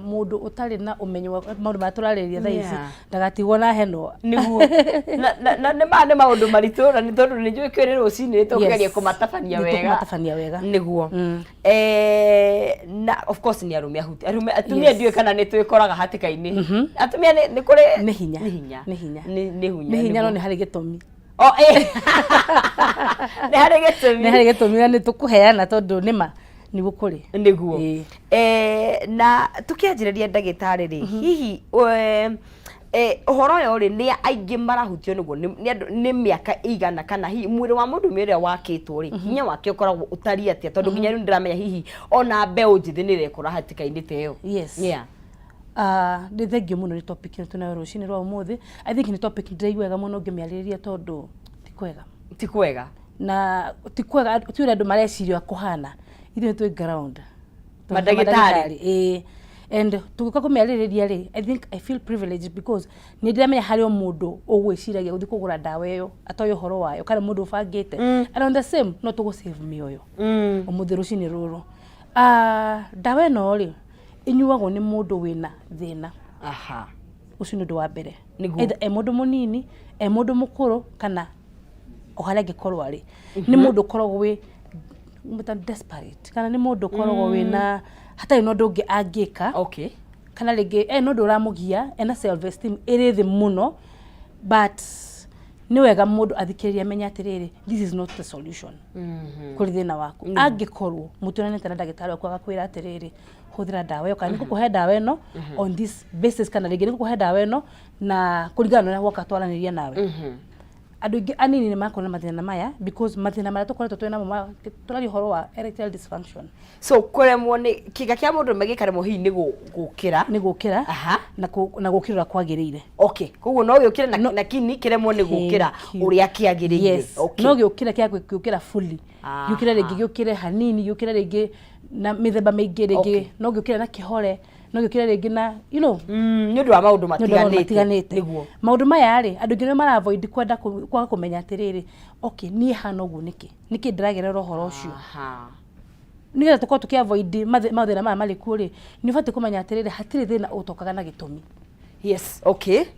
Mũndũ ũtarĩ na ũmenyo wa maũndũ marĩa tũrarĩrĩria thaa ici ndagatigwo na heno. Nĩguo na nĩ maya nĩ maũndũ maritũ, na nĩ tondũ nĩ njũĩ kwĩrĩ rũcinĩ tũkũgeria kũmatabania Nĩ wega. Tũkũmatabania wega. Nĩguo. Na of course nĩ arũme ahuti, arũme, atumia ndiũĩ kana nĩ twĩkoraga hatĩka-inĩ. Atumia nĩ kũrĩ Nĩ hinya. Nĩ hinya. Nĩ hinya. Nĩ hinya. Nĩ hinya, no nĩ harĩ gĩtũmi. Oh, eh. Nĩ harĩ gĩtũmi. Nĩ harĩ gĩtũmi, na nĩ tũkũheana tondũ nĩma nĩguo kũrĩ. Nĩguo. Ĩĩ. Na tũkĩanjĩrĩria, ndagĩtarĩ rĩ, hihi ũhoro ũyũ rĩ, nĩ aingĩ marahutio nĩguo nĩ andũ nĩ mĩaka ĩigana, kana hihi mwĩrĩ wa mũndũrũme ũrĩa wakĩtwo rĩ, hinya wake ũkoragwo ũtariĩ atĩa? Tondũ nginya rĩu nĩndĩramenya hihi ona mbeũ njĩthĩ nĩ ĩrekora hatĩka-inĩ ta ĩyo. Ah, nĩ thengiũ mũno nĩ topic ĩno twĩnayo rũcinĩ rwa ũmũthĩ. I think nĩ topic ndĩraigua wega mũno ngĩmĩarĩrĩria, tondũ ti kwega. Ti kwega. Na ti kwega, ti ũrĩa andũ mareciria kũhana. Ithuĩ nĩ twĩ ground. Mandagĩtarĩ. Ĩĩ, and tũgĩũka kũmĩarĩrĩria rĩ, I think I feel privileged because nĩ ndĩramenya harĩ o mũndũ ũgwĩciragia gũthiĩ kũgũra ndawa ĩyo atoĩ ũhoro wayo, kana mũndũ ũbangĩte, and on the same no tũgũ save mĩoyo ũmũthĩ rũcinĩ rũrũ. Ah, ndawa ĩno rĩ, ĩnyuagwo nĩ mũndũ wĩna thĩna. Ũcio nĩ ũndũ wa mbere. Either e mũndũ mũnini, e mũndũ mũkũrũ, kana o harĩa angĩkorwo arĩ, nĩ mũndũ ũkoragwo wĩ mũta desperate, kana nĩ mũndũ ũkoragwo wĩna hatarĩ na ũndũ ũngĩ angĩka, kana rĩngĩ ena ũndũ ũramũgia, ena self esteem ĩrĩ thĩ mũno. But nĩ wega mũndũ athikĩrĩrie, amenye atĩrĩrĩ, this is not the solution kũrĩ thĩna waku. Angĩkorwo mũtionanĩte na ndagĩtarĩ waku agakwĩra atĩrĩrĩ, hũthĩra ndawa ĩyo, kana nĩ ngũkũhe ndawa ĩno on this basis, kana rĩngĩ nĩ ngũkũhe ndawa ĩno na kũringana na ũrĩa woka twaranĩria nawe. Andũ aingĩ anini nĩ makorwo na mathĩna maya, because mathĩna marĩa tũkoretwo twĩ namo tũraria ũhoro wa erectile dysfunction. So kũremwo nĩ kĩga kĩa mũndũrũme gĩkaremwo hihi nĩ gũkĩra. Nĩ gũkĩra na gũkĩra ũrĩa kwagĩrĩire. Okay, koguo no gĩũkĩre na, na kini kĩremwo nĩ gũkĩra Thank you. ũrĩa kĩagĩrĩire. No gĩũkĩre kĩa gũkĩra fully, gĩũkĩre rĩngĩ, gĩũkĩre hanini, gĩũkĩre rĩngĩ na mĩthemba mĩingĩ rĩngĩ, no gĩũkĩre na kĩhore, no gĩũkĩre rĩngĩ na nĩ ũndũ wa maũndũ nĩ ũndũ wa maũndũ matiganĩte. Matiganĩte. Maũndũ maya rĩ, andũ aingĩ nĩ mara avoid kwenda kwaga kũmenya atĩrĩrĩ, okay, niĩ hana ũguo nĩkĩ, nĩkĩ ndĩragerera ũhoro ũcio? Nĩgetha tũkorwo tũkĩ avoid mathĩna maya marĩ kuo rĩ, nĩ ũbatiĩ kũmenya atĩrĩrĩ, hatirĩ thĩna ũtokaga na gĩtũmi.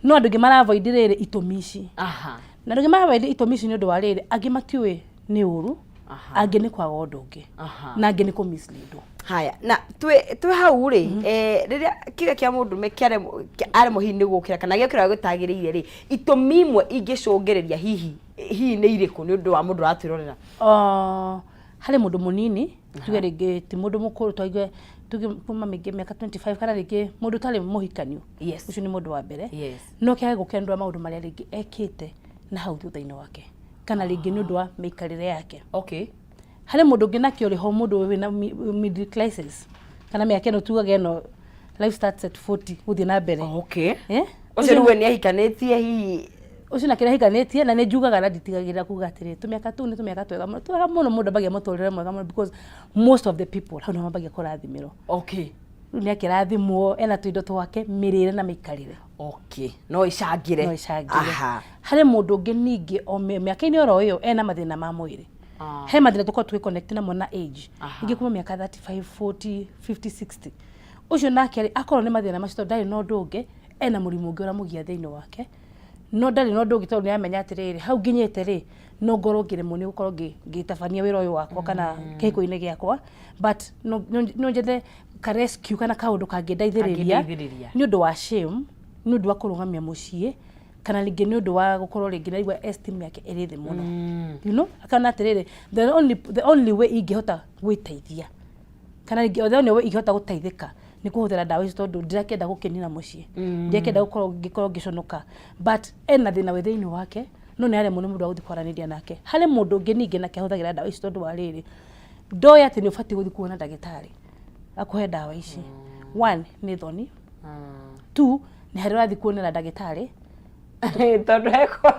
No andũ aingĩ mara avoid rĩrĩ itũmi ici. Na andũ aingĩ mara avoid itũmi ici nĩ ũndũ wa rĩrĩ, angĩ matiũĩ nĩ ũru, angĩ nĩ kwaga ũndũ ũngĩ, na angĩ nĩ kũ mislead. Haya, na twĩ hau rĩ, rĩrĩa kĩga kĩa mũndũrũme kĩaremwo aremwo hihi nĩ gũkĩra kana gĩokĩra gĩtagĩrĩire rĩ, itũmi imwe ingĩcũngĩrĩria hihi nĩ irĩkũ, nĩ ũndũ wa mũndũ ũratwĩrorera? Harĩ mũndũ mũnini, tuge rĩngĩ ti mũndũ mũkũrũ, tuge kuma mĩngĩ mĩaka 25, kana rĩngĩ mũndũ ũtarĩ mũhikanio. Ũcio nĩ mũndũ wa mbere. No kĩage gũkĩra nĩ ũndũ wa maũndũ marĩa rĩngĩ ekĩte na hau thutha-inĩ wake, kana rĩngĩ nĩ ũndũ wa mĩikarĩre yake. Harĩ mũndũ ũngĩ nake ũrĩ ho, mũndũ wĩna middle crisis, kana mĩaka ĩno tugaga ĩno life starts at 40 gũthiĩ na mbere. Eh? Ũcio rĩu we nĩ ahikanĩtie hihi? Ũcio nake nĩahikanĩtie, na nĩ njugaga na nditigagĩrĩra kuga atĩrĩ, tũmĩaka tũu nĩ tũmĩaka twega mũno, twega mũno. Mũndũ ambagia mũtũrĩre mwega mũno, because most of the people hau nĩho mambagia kũrathimĩrwo. Rĩu nĩ akĩrathimwo, ena tũindo twake, mĩrĩre na mĩikarĩre. Okay, no ĩcangĩre. No ĩcangĩre. Harĩ mũndũ ũngĩ ningĩ o mĩaka-inĩ oro ĩyo ena mathĩna ma mwĩrĩ. He mathĩna tũkoragwo tũgĩ connect namo na age. Ingĩ kuma mĩaka 35, 40, 50, 60, ũcio nake rĩ, akorwo nĩ mathĩna macio, tondũ ndarĩ na ũndũ ũngĩ, ena mũrimũ ũngĩ ũramũgia thĩinĩ wake, no ndarĩ na ũndũ ũngĩ, tondũ nĩ aramenya atĩrĩrĩ, hau nginyĩte rĩ, no ngorwo ngĩremwo nĩ gũkorwo ngĩtabania wĩra ũyũ wakwa kana kĩhiko-inĩ gĩakwa, but no njethe ka rescue kana kaũndũ kangĩndeithĩrĩria. Kangĩndeithĩrĩria. Nĩ ũndũ wa shame, nĩ ũndũ wa kũrũgamia mũciĩ, kana rĩngĩ nĩ ũndũ wa gũkorwo rĩngĩ naigua esteem yake ĩrĩ thĩ mũno, akana atĩrĩrĩ, the only way ingĩhota gwĩteithia, kana rĩngĩ the only way ingĩhota gũteithĩka nĩ kũhũthĩra ndawa ici, tondũ ndirakĩenda gũkĩnina mũciĩ, ndirakĩenda gũkorwo ngĩkorwo ngĩconoka. But ena thĩna wĩ thĩinĩ wake, no nĩ aremwo nĩ mũndũ wa gũthiĩ kwaranĩria nake. Harĩ mũndũ ũngĩ ningĩ nake ahũthagĩra ndawa ici tondũ wa rĩrĩ, ndoĩ atĩ nĩ ũbatiĩ gũthiĩ kuona ndagĩtarĩ akũhe ndawa ici. One, nĩ thoni. Two, nĩ harĩa ũrathiĩ kuonera ndagĩtarĩ. Tondũ heko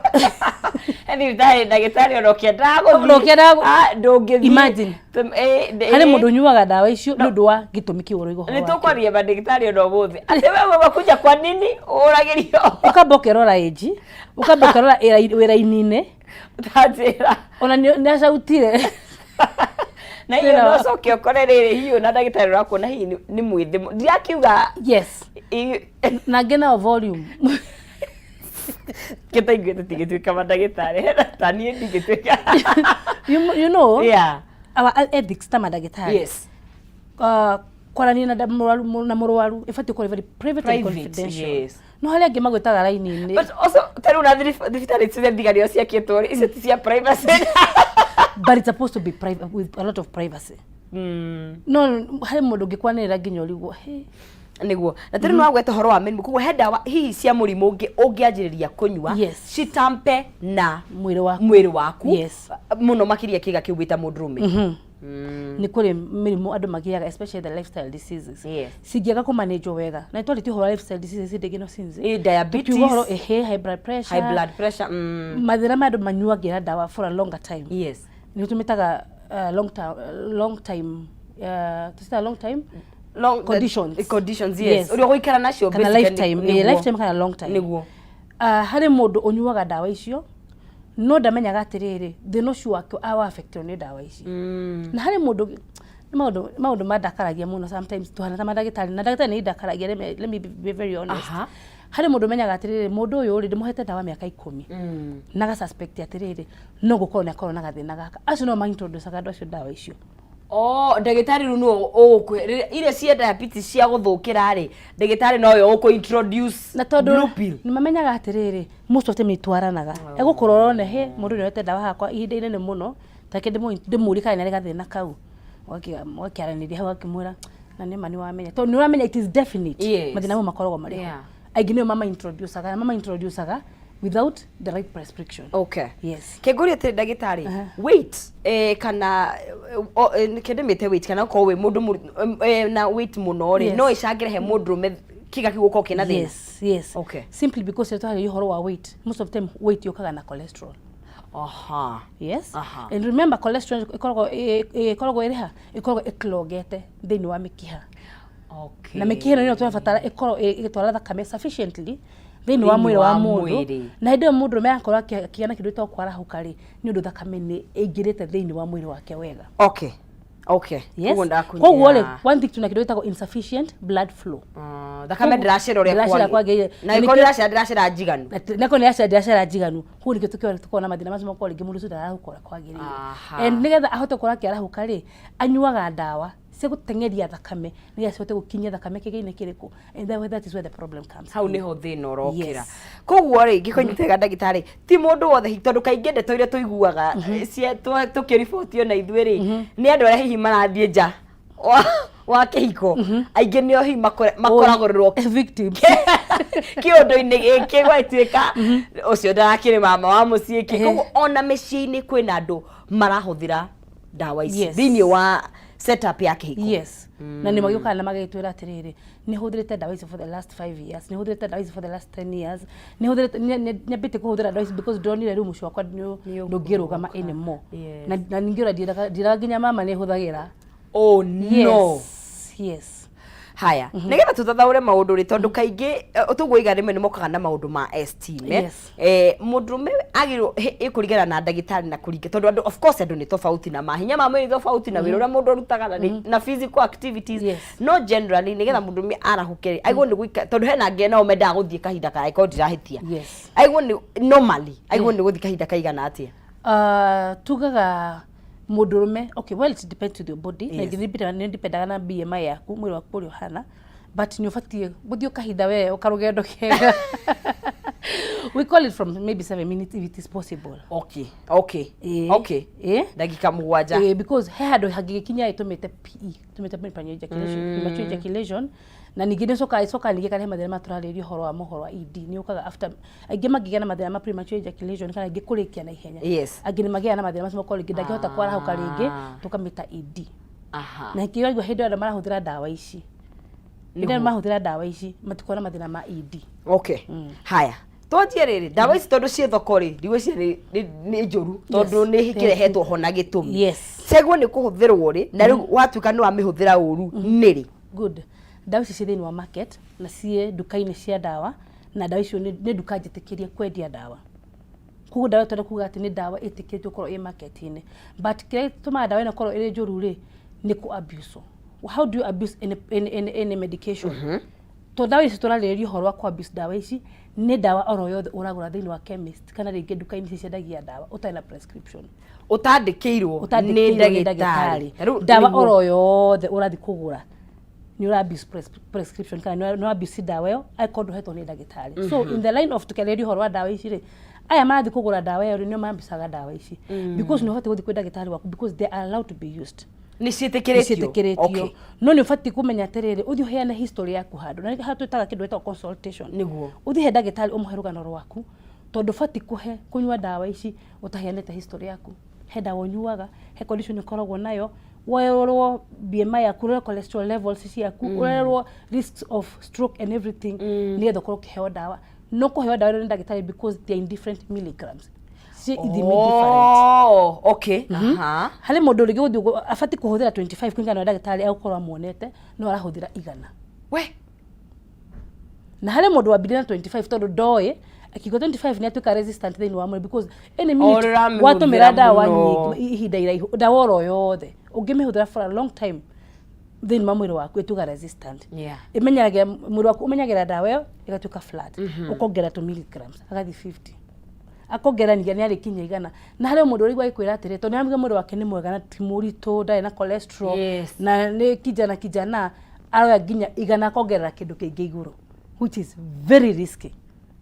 he thibitarĩ ndagĩtarĩ ona ũkĩendaga gũthiĩ, Ona ũkĩendaga ah, ndũngĩthiĩ. Imagine. Harĩ mũndũ ũnyuaga ndawa icio nĩ ũndũ wa gĩtũmi kĩu ũroiga ũhoro Nĩ wakĩo. Tũkwaria mandagĩtarĩ ona ũmũthĩ atĩ we makuja kwa nini ũragĩrio. Ũkamba ũkerora ĩnji, ũkamba ũkerora wĩra-inĩ. Ũtanjĩra. Ona nĩ acautire. Na hiyo no coke ũkore rĩrĩ, hihi na ndagĩtarĩ ũrakuona hihi nĩ mwĩthĩ ndirakiuga. Na angĩ nao volume. Kĩtaiguĩ tũtingĩtuĩka mandagĩtarĩ, ta niĩ ndingĩtuĩka. You know our ethics ta mandagĩtarĩ, kwaranĩria na mũrwaru ĩbatiĩ gũkorwo very private and Private, confidential. No harĩa angĩ magwĩtaga raini-inĩ. But also ta rĩu na thibitarĩ cia thigario ciakĩtwo rĩ, icio ti cia privacy. But it's supposed to be private with a lot of privacy. No harĩ mũndũ ũngĩkwanĩrĩra nginya ũrigwo, "Hey." Nĩguo, na tondũ nĩ wagweta ũhoro wa mĩrimũ, koguo he ndawa hihi cia mũrimũ ũngĩ ũngĩanjĩrĩria kũnyua citampe na mwĩrĩ waku. Mwĩrĩ waku. Mũno makĩria kĩga kĩu wĩta mũndũrũme. Nĩ kũrĩ mĩrimũ andũ magĩaga, especially the lifestyle diseases, cingĩaga kũmanĩnjwo wega, na nĩtwarĩtie ũhoro wa lifestyle diseases hĩndĩ ĩngĩ, no since Diabetes. Tukiuga ũhoro ehe, high blood pressure, High blood pressure. Mathĩna maya andũ manyuagĩra ndawa for a longer time, nĩ tũmĩtaga long time, long time, tũcitaga long time long conditions. The conditions, yes. Ũrĩa ũgũikara nacio kana basically. Lifetime, lifetime kana long time. Harĩ mũndũ ũnyuaga ndawa icio no ndamenyaga atĩrĩrĩ, thĩna ũcio wake awa affectwo nĩ ndawa ici. Na harĩ mũndũ, nĩ maũndũ mandakaragia mũno sometimes tuhana ta mandagĩtarĩ, na ndagĩtarĩ nĩ indakaragia, let me be very honest. Harĩ mũndũ ũmenyaga atĩrĩrĩ, mũndũ ũyũ rĩ, ndĩmũhete ndawa mĩaka 10 na gasuspect atĩrĩrĩ, no gũkorwo nĩ akorwo na gathĩna gaka. Acio no maintroducaga andũ acio ndawa icio. Oh, ndagĩtarĩ rĩu nĩwe ũgũkũhe iria cia diabetes cia gũthũkĩra rĩ, ndagĩtarĩ nowe ũkũ introduce Na tondũ blue pill. Nĩ mamenyaga atĩrĩrĩ, most of them itwaranaga, egũkũrora one he mũndũ nĩ oete ndawa hakwa ihinda inene mũno, take ndĩmũrie kana nĩ arĩ gathĩna kau. Ũgakĩaranĩria hau, akĩmwĩra na nĩ ma nĩ wamenya, tondũ nĩ ũramenya it is definite. Mathĩna mau makoragwo marĩ ho. Aingĩ nĩo mama introducaga, na mama introducaga without the right prescription. Kĩngũria atĩrĩ ndagĩtarĩ, weight, kana kĩndĩmĩte weight, kana ũkorwo wĩ mũndũ na weight mũno rĩ, no ĩcangĩre he mũndũrũme kĩga kĩu gũkorwo kĩna thĩna? Yes. Simply because twarĩria ũhoro wa weight, most of the time weight yũkaga na cholesterol. And remember, cholesterol ĩkoragwo ĩrĩ ha? Ĩkoragwo ĩclogete thĩinĩ wa mĩkiha. Na mĩkiha ĩno nĩyo tũrabatara ĩkorwo ĩgĩtwara thakame sufficiently thĩinĩ wa Thĩinĩ mwĩrĩ wa wa mũndũ. Mwĩrĩ. Na hĩndĩ ĩyo mũndũrũme akorwo akĩgĩa na kĩndũ gĩtagwo kwarahũka rĩ, nĩ ũndũ thakame nĩ ĩingĩrĩte thĩinĩ wa mwĩrĩ wake wega. Koguo ndakunyia. Koguo rĩ, one thing, tuna kĩndũ gĩtagwo insufficient blood flow. Ah, thakame ndĩracera ũrĩa Ndĩracera kwagĩrĩire. Na ĩkorwo ndĩracera njiganu. Nako nĩ acera ndĩracera njiganu, koguo nĩkĩo tũkoragwo na mathĩna macio makorwo rĩngĩ mũndũ ũcio ndararahũka ũrĩa kwagĩrĩire. And nĩgetha ahote gũkorwo akĩarahũka rĩ, anyuaga ndawa cia gũteng'eria thakame nĩgetha cihote gũkinyia thakame kĩgĩa-inĩ kĩrĩkũ, and that is where the problem comes Hau in. Nĩho thĩna ũrokĩra. Yes. Koguo rĩ, ngĩkũnyita wega ndagĩtarĩ, ti mũndũ wothe hihi, tondũ kaingĩ ndeto iria tũiguaga tũkĩribotio na ithuĩ rĩ, nĩ andũ arĩa hihi marathiĩ nja wa kĩhiko, aingĩ nĩo hihi makoragũrĩrwo Victims. kĩũndũ-inĩ gĩkĩ, gwatuĩka ũcio ndarakĩrĩ mama wa mũciĩ kĩ. Koguo ona mĩciĩ-inĩ kwĩna andũ marahũthĩra ndawa ici thĩinĩ wa setup ya kĩhiko. Yes, na nĩ magĩũkaga na magĩtwĩra atĩrĩrĩ, nĩ hũthĩrĩte ndawa ici for the last 5 years, nĩ hũthĩrĩte ndawa ici for the last 10 years, nĩ hũthĩrĩte, nyambĩtie kũhũthĩra ndawa ici because ndonire rĩu mũciĩ wakwa ndũngĩrũgama anymore. Na ningĩ ũrĩa ndiĩraga nginya mama nĩ hũthagĩra. Oh no. Yes. Haya, nĩgetha tũtathaũre maũndũ rĩ, tondũ kaingĩ tũguoiga rĩmwe nĩ mokaga na maũndũ ma esteem, eh? Mũndũrũme agĩrĩirwo ĩkũringana na ndagĩtarĩ na kũringa, tondũ andũ, of course, andũ nĩ tofauti na mahinya ma mwĩrĩ tofauti na wĩra ũrĩa mũndũ arutaga na physical activities. No generally, nĩgetha mũndũrũme arahũke rĩ, aigwo nĩ gũika, tondũ hena angĩ nao mendaga gũthiĩ kahinda karaya, korwo ndirahĩtia. Aigwo nĩ normally aigwo nĩ gũthiĩ kahinda kaigana atĩa? Tugaga mũndũrũme, okay, well, it depends with your body. Na nĩ dipendaga na BMI yaku, mwĩrĩ waku ũrĩa ũhana, but nĩ ũbatiĩ gũthiĩ kahinda we ũkarũgendo kega, we call it from maybe 7 minutes if it is possible. Ndagĩka 7. Because he handũ hangĩgĩkinya ĩtũmĩte PE, ĩtũmĩte premature ejaculation, premature ejaculation, na ningĩ nĩ ĩcokaga ningĩ ĩkarehe mathĩna maya tũrarĩrĩria ũhoro wa mohoro wa ED. Nĩ yũkaga after aingĩ mangĩgĩa na mathĩna ma premature ejaculation kana aingĩ kũrĩkia na ihenya. Angĩ nĩ magĩaga na mathĩna macio makorwo rĩngĩ ndangĩhota kwarahũka rĩngĩ, tũkamĩta ED. Na kĩo waigua hĩndĩ ĩyo andũ marahũthĩra ndawa ici, hĩndĩ ĩyo marahũthĩra ndawa ici matikoragwo na mathĩna ma ED. Okay, haya, twanjie rĩrĩ, ndawa ici tondũ ciĩ thoko rĩ, ndigwĩciria nĩ njũru, tondũ nĩ kĩrehetwo ho na gĩtũmi. Ciagwo nĩ kũhũthĩrwo rĩ, na rĩu watuĩka nĩ wamĩhũthĩra ũru nĩ rĩ? Good. Ndawa ici ciĩ thĩinĩ wa market na ciĩ nduka-inĩ cia ndawa, na ndawa icio nĩ nduka njĩtĩkĩrie kwendia ndawa. Koguo ndawa ĩyo kuga atĩ nĩ ndawa ĩtĩkĩrĩtio gũkorwo ĩ market-inĩ, but kĩrĩa gĩtũmaga ndawa ĩno ĩkorwo ĩrĩ njũru rĩ, nĩ kũ abuse. How do you abuse any medication? To ndawa ici tũrarĩrĩria ũhoro wa kũ abuse ndawa ici nĩ ndawa oro yothe ũragũra thĩinĩ wa chemist kana rĩngĩ nduka-inĩ ici ciendagia ndawa ũtarĩ na prescription, ũtandĩkĩirwo nĩ ũtandĩkĩirwo nĩ ndagĩtarĩ. ndagĩtarĩ. Rĩu Ndawa nĩguo. oro yothe ũrathiĩ kũgũra nĩ ũra abuse prescription kana nĩ ũra abuse ndawa ĩyo angĩkorwo ndũhetwo nĩ ndagĩtarĩ. So in the line of tũkĩarĩrĩria ũhoro wa ndawa ici rĩ, aya marathiĩ kũgũra ndawa ĩyo rĩ, nĩo mambicaga ndawa ici because nĩ ũbatiĩ gũthiĩ kwĩ ndagĩtarĩ waku because they are allowed to be used. Nĩ ciĩtĩkĩrĩtio. Ciĩtĩkĩrĩtio. Okay. No nĩ ũbatiĩ kũmenya atĩrĩrĩ, ũthiĩ ũheane history yaku handũ na haha twĩtaga kĩndũ gĩtagwo consultation. Ũthiĩ he ndagĩtarĩ ũmũhe rũgano rwaku, tondũ ũbatiĩ kũhe kũnyua ndawa ici ũtaheanĩte history yaku. He ndawa ũnyuaga, he condition ũkoragwo nayo, werwo BMI yaku, ũrorwo cholesterol levels ciaku, ũrorwo risks of stroke and everything, nĩgetha ũkorwo ũkĩheo ndawa. No kũheo ndawa ĩno nĩ ndagĩtarĩ because they are in different milligrams, ciĩ ithimi different. Oh, okay. Aha. Harĩ mũndũ rĩngĩ gũthiĩ abatiĩ kũhũthĩra 25 kũringana na ndagĩtarĩ egũkorwo amuonete, no arahũthĩra 100. We. Na harĩ mũndũ wambirie na 25 tondũ ndoĩ akiuga 25 nĩ atuĩka resistant thĩinĩ wa mwĩrĩ because any minute ũramĩhũthĩra watũmĩra ndawa mũno. nyingĩ ihinda iraihu, ndawa oro yothe ũngĩmĩhũthĩra for a long time thĩinĩ wa mwĩrĩ waku ĩtuĩka resistant. Ĩmenyeragia mwĩrĩ waku, ũmenyagĩra ndawa ĩyo ĩgatuĩka flat, ũkongerera 2 milligrams agathiĩ 50, akongerera nginya nĩ arĩkinya 100. Na harĩ mũndũ ũraigua agĩkwĩra atĩrĩ, tondũ nĩaramenya mwĩrĩ wake nĩ mwega na ti mũritũ, ndarĩ na cholesterol, na nĩ kijana kijana, aroya nginya 100 akongerera kĩndũ kĩngĩ igũrũ, which is very risky.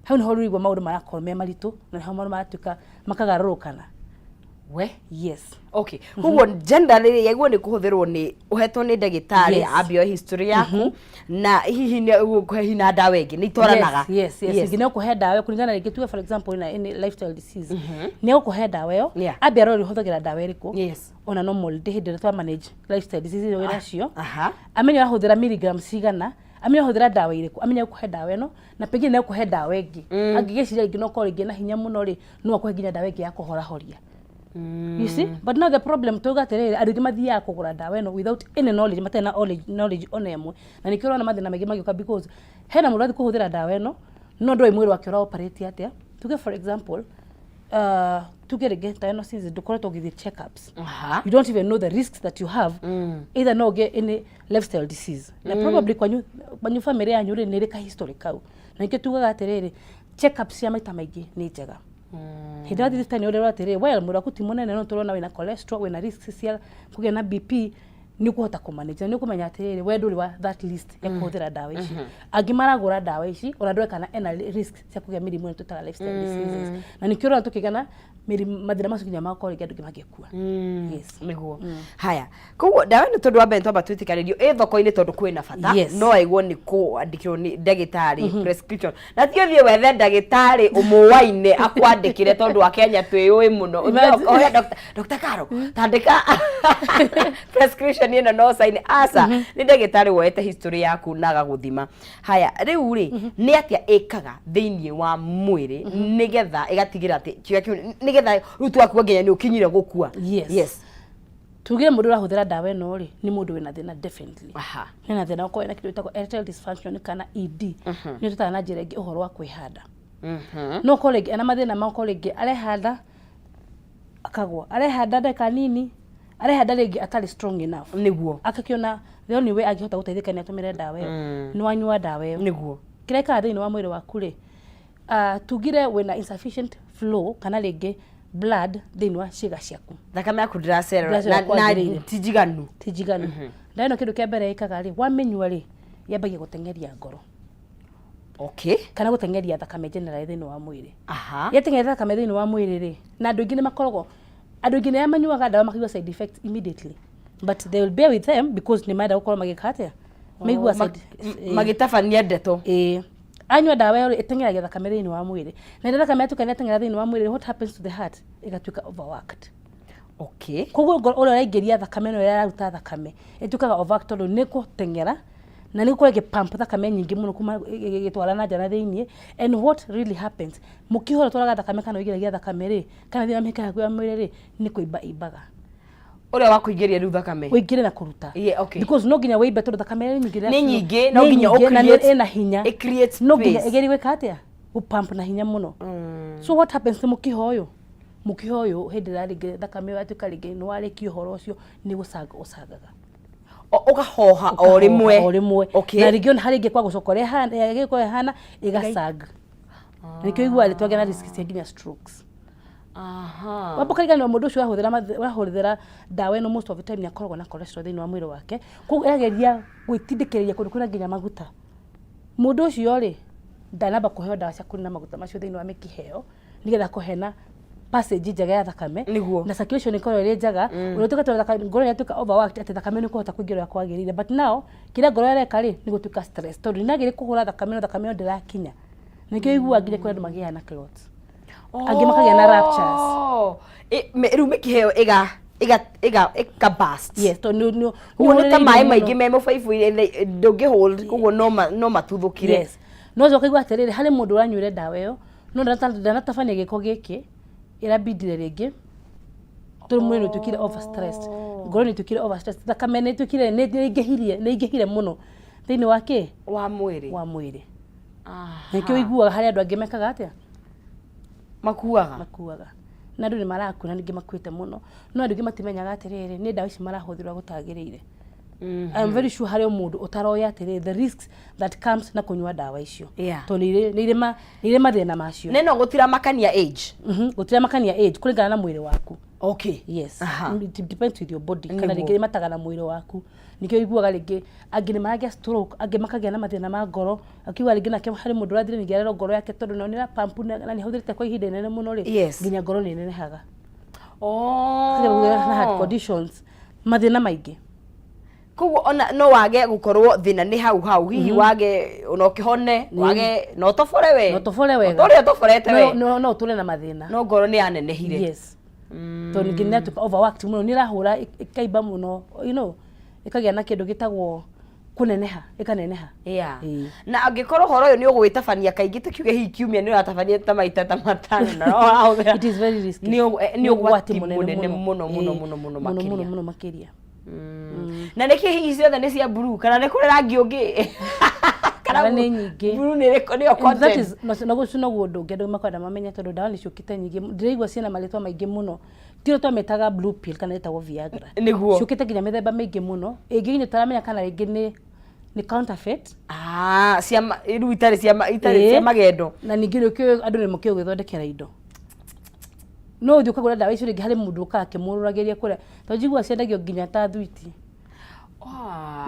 Hau nĩho rĩu maũndũ marakorwo me maritũ na nĩho maũndũ maratuĩka makagarũrũkana. We. Yes. Okay, koguo generally yaiguo nĩ kũhũthĩrwo nĩ ũhetwo nĩ ndagĩtarĩ, ambia history yaku na hihi nĩ ũgũkũhe hihi na ndawa ĩngĩ nĩ itwaranaga. Yes. Nginya ũkũhe ndawa ĩyo kũringana rĩngĩ, tuge for example ina any lifestyle disease, nĩ ũkũhe ndawa ĩyo, ambia arore ũhũthagĩra ndawa ĩrĩkũ ona normal day hĩndĩ ĩrĩa twa manage lifestyle disease ĩyo wĩnacio, amenye ũrahũthĩra milligrams cigana, amenye ũrahũthĩra ndawa irĩkũ, amenye ũkũhe ndawa ĩno na pengine nĩ ũkũhe ndawa ĩngĩ. Angĩgĩciria rĩngĩ no ũkorwo rĩngĩ na hinya mũno rĩ, no akũhe nginya ndawa ĩngĩ ya kũhorahoria. You see, but now the problem tuga atĩrĩrĩ, andũ aingĩ mathiaga kũgũra ndawa ĩno without any knowledge, matarĩ na knowledge ona ĩmwe, na nĩkĩo ũrona mathĩna maingĩ magĩũka because hena mũndũ ũrathiĩ kũhũthĩra ndawa ĩno no ndoĩ mwĩrĩ wake ũra operate atĩa. Tuge for example, tuge rĩngĩ ta ĩno, since ndũkoretwo ũgĩthiĩ checkups, you don't even know the risks that you have. Either no ũgĩe any lifestyle disease na probably kwanyu family yanyu rĩ, nĩ ĩrĩ ka history kau. Na nĩkĩo tugaga atĩrĩrĩ, checkups cia maita maingĩ nĩ njega. Hĩndĩ ĩrĩa wathiĩ thibitarĩ nĩ ũrerwo atĩrĩrĩ, well, mwĩrĩ waku ti mũnene no tũrona wĩna cholesterol, wĩna risks cia kũgĩa na BP, nĩ ũkũhota kũmanage na nĩ ũkũmenya atĩrĩrĩ, we ndũrĩ wa that list ya kũhũthĩra ndawa ici. Angĩ maragũra ndawa ici ona ndũĩ kana ena risk cia kũgĩa mĩrimũ ĩno twĩtaga lifestyle diseases, na nĩkĩo ũrona tũkĩgĩa na mĩrimũ, mathĩna macio nginya magakorwo rĩngĩ andũ angĩ magĩkua. Yes. Nĩguo. Haya, koguo ndawa ĩno, tondũ wa mbere twamba twĩtĩkanĩrio ĩ thoko-inĩ tondũ kwĩna bata, no aigwo nĩ kũandĩkĩrwo nĩ ndagĩtarĩ prescription, na ti ũthiĩ wethe ndagĩtarĩ ũmũwaine akwandĩkĩre, tondũ wa Kenya twĩyũĩ mũno. Ũthiĩ Imagine. ũhoe Dr. Caro tandĩka prescription ĩno no sign, aca, nĩ ndagĩtarĩ woete history yaku na agagũthima. Haya, rĩu rĩ, nĩ atĩa ĩkaga thĩinĩ wa mwĩrĩ nĩgetha ĩgatigĩra atĩ kĩũria kĩu, nĩgetha rĩu twakua nginya nĩ ũkinyire gũkua? Yes. Yes. Tugire mũndũ ũrahũthĩra ndawa ĩno rĩ, nĩ mũndũ wĩna thĩna definitely. Hena thĩna ũkorwo ena kĩndũ gĩtagwo erectile dysfunction kana ED, nĩ tũtaga na njĩra ĩngĩ ũhoro wa kwĩhanda. No ũkorwo rĩngĩ ena mathĩna ma ũkorwo rĩngĩ arehanda akagwa, arehanda ndagĩka nini, arehanda rĩngĩ atarĩ strong enough, akakĩona the only way angĩhota gũteithĩka nĩ atũmĩre ndawa ĩyo. Nĩ wanyua ndawa ĩyo, kĩrĩa ĩkaga thĩinĩ wa mwĩrĩ waku rĩ, tugire wĩna insufficient flow kana rĩngĩ blood thĩinĩ wa ciĩga ciaku. Thakame yaku ndĩracerera. Ndĩracerera na kwagĩrĩire. Ti njiganu. Ti njiganu. Ndawa ĩno kĩndũ kĩa mbere ĩkaga rĩ, wamĩnyua rĩ, yambagia gũteng'eria ngoro kana gũteng'eria thakame generally thĩinĩ wa mwĩrĩ. Yateng'eria thakame thĩinĩ wa mwĩrĩ rĩ, na andũ aingĩ nĩ makoragwo, andũ aingĩ nĩ manyuaga ndawa makaigua side effects immediately, but they will bear with them because nĩ marenda gũkorwo magĩka atĩa, maigua side Magĩtabania ndeto. Ĩĩ, anyua ndawa ĩyo rĩ, ĩteng'eragia thakame thĩinĩ wa mwĩrĩ, na rĩrĩa thakame yatuĩka nĩ yateng'era thĩinĩ wa mwĩrĩ, what happens to the heart? Ĩgatuĩka overworked. Koguo ngoro ũrĩa ũraingĩria thakame na ũrĩa ũraruta thakame ĩtuĩkaga overworked tondũ nĩ gũteng'era na nĩ gũkorwo ĩgĩ-pump thakame nyingĩ mũno kuma ĩgĩtwara na nja na thĩiniĩ. And what really happens, mũkiha ũrĩa ũtwaraga thakame kana ũingĩragia thakame rĩ, kana thĩinĩ wa mĩkiha yaku ya mwĩrĩ rĩ, nĩ kũimba imbaga. Ũrĩa wa kũingĩria rĩu thakame. Ũingĩre na kũruta. Because no nginya wĩimbe tondũ thakame nĩ nyingĩ. Nĩ nyingĩ, no nginya nyingĩ na ũ-create- ĩna hinya. ĩ create No nginya space. ĩgerie gwĩka atĩa, gũ-pump na hinya mũno. So what happens nĩ mũkiha ũyũ, mũkiha ũyũ hĩndĩ ĩrĩa rĩngĩ thakame ĩyo yatuĩka rĩngĩ nĩ warĩkia ũhoro ũcio, nĩ gũcanga ũcangaga. Ũkahoha o rĩmwe. O rĩmwe. Okay. Na rĩngĩ ona harĩ ĩngĩ kwa gũcoka ũrĩa ĩgĩkorwo ĩhana ĩgacanga, nĩkĩo iguaga rĩtwagĩa na risk cia nginya strokes. Wamba ũkariganĩrwo mũndũ ũcio ũrahũthĩra ndawa ĩno, most of the time nĩ akoragwo na cholesterol thĩinĩ wa mwĩrĩ wake, koguo ĩrageria gwĩtindĩkĩrĩria kũndũ kwĩna nginya maguta. Mũndũ ũcio rĩ, ndanamba kũheo ndawa cia kũnina maguta macio thĩinĩ wa mĩkiha ĩyo, nĩgetha akorwo hena passage njega ya thakame. Na circulation ĩkorwo ĩrĩ njega, ũrĩa ũtuĩka tondũ ngoro nĩ yatuĩka overworked, atĩ thakame nĩ ĩkũhota kũingĩra ũrĩa kwagĩrĩire. But now kĩrĩa ngoro ĩreka rĩ, nĩ gũtuĩka stress, tondũ nĩ kũhũra thakame, no thakame ĩyo ndĩrakinya. Nĩkĩo iguaga nginya kũrĩ andũ magĩaga na clots, angĩ makagĩa na ruptures. Oh. Rĩu mĩkiha ĩyo ĩga ĩga ĩga ĩka burst. Yes, tondũ nĩ Ũguo nĩ ta maĩ maingĩ me mũbaibũ-inĩ, ndũngĩ hold, koguo no matuthũkire. Yes, no coka igua atĩrĩrĩ, harĩ mũndũ ũranyuire ndawa ĩyo, no ndanatabania gĩko gĩkĩ, ĩrabindire rĩngĩ, tondũ mwĩrĩ nĩ ũtuĩkire over stressed, ngoro nĩ ĩtuĩkire over stressed, thakame nĩ ĩtuĩkire nĩ nĩ ĩingĩhire mũno thĩinĩ wa kĩ wa mwĩrĩ. Wa mwĩrĩ. Nĩkĩo iguaga harĩ andũ angĩ mekaga atĩa? Makuaga. Makuaga, na andũ nĩ marakua, na ningĩ makuĩte mũno, no andũ aingĩ matimenyaga atĩrĩrĩ, nĩ ndawa ici marahũthĩrwo gũtagĩrĩire. I'm very sure harĩ o mũndũ ũtaroĩ atĩrĩrĩ, the risks that comes na kũnyua ndawa icio, tondũ nĩ irĩ mathĩna macio. Neno gũtiramakania age. Gũtiramakania age, kũringana na mwĩrĩ waku. Yes. It depends with your body, kana rĩngĩ ĩmataga na mwĩrĩ waku. Nĩkĩo iguaga rĩngĩ angĩ nĩ maragĩa stroke, angĩ makagĩa na mathĩna ma ngoro, akiuga rĩngĩ nake harĩ mũndũ ũrathire ningĩ arerwo ngoro yake, tondũ nayo nĩ ĩra pump na nĩ ahũthĩrĩte kwa ihinda inene mũno rĩ, nginya ngoro nĩ ĩnenehaga. Akagĩa na heart conditions, mathĩna maingĩ. Koguo ona no wage gũkorwo thĩna nĩ hau hau, hihi wage ona ũkĩhone, wage na ũtobore we. Na ũtobore wega. O ta ũrĩa ũtoborete we. No ũtũre na mathĩna. No ngoro nĩ yanenehire. Yes, tondũ ningĩ nĩ yatuĩka overworked mũno, nĩ ĩrahũra ĩkaimba mũno, ĩkagĩa na kĩndũ gĩtagwo kũneneha, ĩkaneneha. Na angĩkorwo ũhoro ũyũ nĩ ũgwĩtabania kaingĩ, tũkiuge hihi kiumia nĩ ũratabania ta maita ta 5 na no ũrahũthĩra, It is very risky. Nĩ ũgwati mũnene mũno mũno mũno mũno. Mũno. Makĩria. Mũno mũno makĩria. Na nĩkĩ hihi ciothe nĩ cia blue, kana nĩ kũrĩ rangi ũngĩ? Kana Ndawa nĩ nyingĩ. Blue nĩ ĩrĩkũ, nĩyo And that content? is na ũcio noguo ũndũ ũngĩ andũ makwenda mamenye, tondũ ndawa nĩ ciũkĩte nyingĩ, ndĩraigua ciĩna marĩtwa maingĩ mũno. Tio twamĩtaga blue pill kana ĩtagwo Viagra. Ciũkĩte nginya mĩthemba mĩingĩ mũno, ĩngĩ nginya ũtaramenya kana rĩngĩ nĩ counterfeit. Ah, cia rĩu itarĩ cia itarĩ cia magendo. Na ningĩ nĩ ũkĩũĩ andũ nĩ makĩũĩ gwĩthondekera indo, no ũthiĩ ũkagũra ndawa icio rĩngĩ harĩ mũndũ ũkaga akĩmũrũragĩria kũrĩa, tondũ njiguaga ciendagio nginya ta thwiti.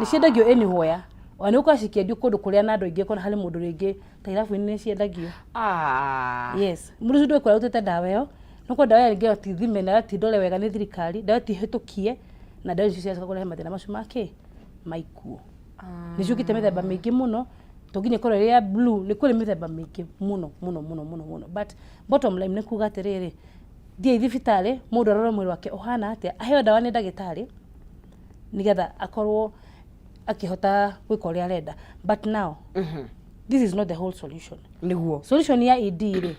Nĩ ciendagio anywhere, ona nĩ ũgũkora cikĩendio kũndũ kũrĩa na andũ aingĩ, ũkona harĩ mũndũ rĩngĩ ta irabu-inĩ nĩ ciendagio. Yes, mũndũ ũcio ndũĩ kũrĩa arutĩte ndawa ĩyo, no korwo ndawa ĩyo rĩngĩ ti thime na ti ndore wega nĩ thirikari, ndawa ĩyo ti hĩtũkie, na ndawa icio cigacoka kũrehe mathĩna macio ma kĩ ma ikuũ. Nĩ ciũkĩte mĩthemba mĩingĩ mũno, to nginya ĩkorwo ĩrĩ ya blue, nĩ kũrĩ mĩthemba mĩingĩ mũno mũno mũno mũno mũno, but bottom line nĩ kuga atĩrĩrĩ, thiĩi thibitarĩ, mũndũ arore mwĩrĩ wake ũhana atĩa, aheo ndawa nĩ ndagĩtarĩ, nĩgetha akorwo akĩhota gwĩka ũrĩa arenda. But now this is not the whole solution. Solution ya ED rĩ,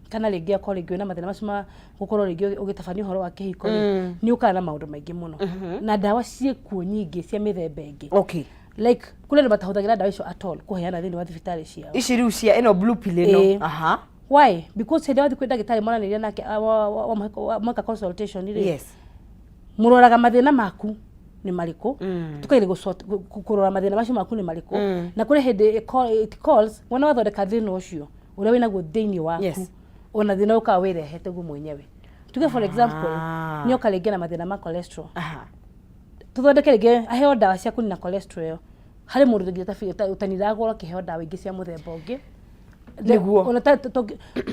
kana rĩngĩ akorwo rĩngĩ wĩna mathĩna macio ma gũkorwo rĩngĩ ũgĩtabania ũhoro wa kĩhiko rĩ, nĩ ũkaga na maũndũ maingĩ mũno, na ndawa ciĩkuo nyingĩ cia mĩthemba ĩngĩ. Like kũrĩ andũ matahũthagĩra ndawa icio at all kũheana thĩinĩ wa thibitarĩ ciao. Ici rĩu cia ĩno blue pill ĩno? Ĩĩ. Why? Because hĩndĩ ĩrĩa wathiĩ kwĩ ndagĩtarĩ, mwaranĩria nake, mweka consultation rĩ, mũroraga mathĩna maku nĩ marĩkũ, tukageria kũrora mathĩna macio maku nĩ marĩkũ, na kũrĩ hĩndĩ it calls wona wathondeka thĩna ũcio ũrĩa wĩnaguo thĩinĩ waku, ona thĩna ũkaga wĩrehete guo mwenyewe. Tuge for example, nĩoka rĩngĩ na mathĩna ma cholesterol, tũthondeke rĩngĩ aheo ndawa cia kũnina cholesterol ĩyo. Harĩ mũndũ ũngĩ ũtaniragwo akĩheo ndawa ingĩ cia mũthemba ũngĩ. Ona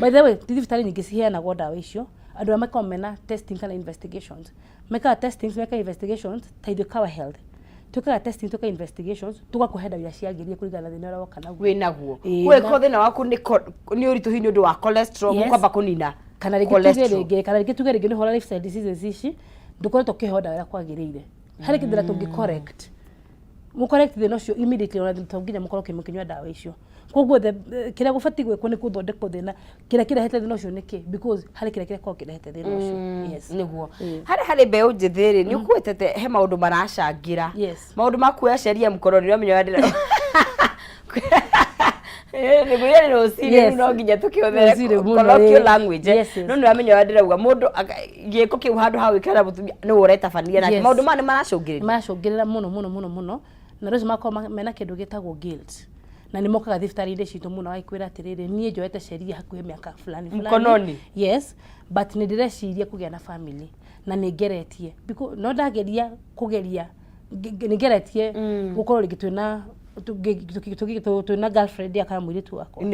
by the way, ti thibitarĩ nyingĩ ciheanagwo ndawa icio. Andũ arĩa makoragwo mena testing kana investigations, mekaga testings, mekaga investigations, ta ithuĩ Kawa Health twĩkaga testing, twĩkaga investigations, tũgakũhe ndawa iria ciagĩrĩire kũringana na thĩna ũrĩa woka naguo. Wĩ naguo. Ĩĩ. Ũgĩkorwo thĩna waku nĩ ũritũ hihi nĩ ũndũ wa cholesterol, mũkwamba kũnina Kana rĩngĩ tuge cholesterol. rĩngĩ, kana rĩngĩ tuge rĩngĩ nĩ ũhoro wa lifestyle diseases ici, ndũkoretwo ũkĩheo ndawa ĩrĩa kwagĩrĩire, harĩ kĩndũ tũngĩ correct, mũ correct thĩna ũcio immediately, ona to nginya mũkorwo mũkĩnyua ndawa icio. Koguo kĩrĩa gũbatiĩ gwĩkwo nĩ gũthondekwo thĩna kĩrĩa kĩrehete thĩna ũcio nĩkĩ, because harĩ kĩrĩa kĩrakorwo kĩrehete thĩna ũcio, yes. Nĩguo. Harĩ mbeũ njĩthĩ rĩ, nĩ ũkwetete he maũndũ maracangĩra? Maũndũ ma kuoya sheria mkononi, ũramenya ũrĩa ndĩra Nĩguo nĩ rũcinĩ. Rĩu no nginya tũkĩhũthĩre Rũcinĩ mũno, colloquial ĩĩ. language. No nĩ ũramenya ũrĩa ndĩrauga, mũndũ gĩko kĩu handũ ha gwĩkĩra mũtumia nĩwe ũretabania nake. Maũndũ maya nĩ maracũngĩrĩria. Maracũngĩrĩra mũno mũno mũno mũno, na andũ acio makorwo mena kĩndũ gĩtagwo guilt, na nĩ mokaga thibitarĩ-inĩ citũ mũno agĩkwĩra atĩrĩrĩ, niĩ njoete sheria hakuhĩ mĩaka fulani fulani. Mkononi. Yes, but nĩ ndĩreciria kũgĩa na family na nĩ ngeretie. No ndageria kũgeria, nĩ ngeretie gũkorwo rĩngĩ twĩna twĩna girlfriend ya kana mũirĩtu wakwa,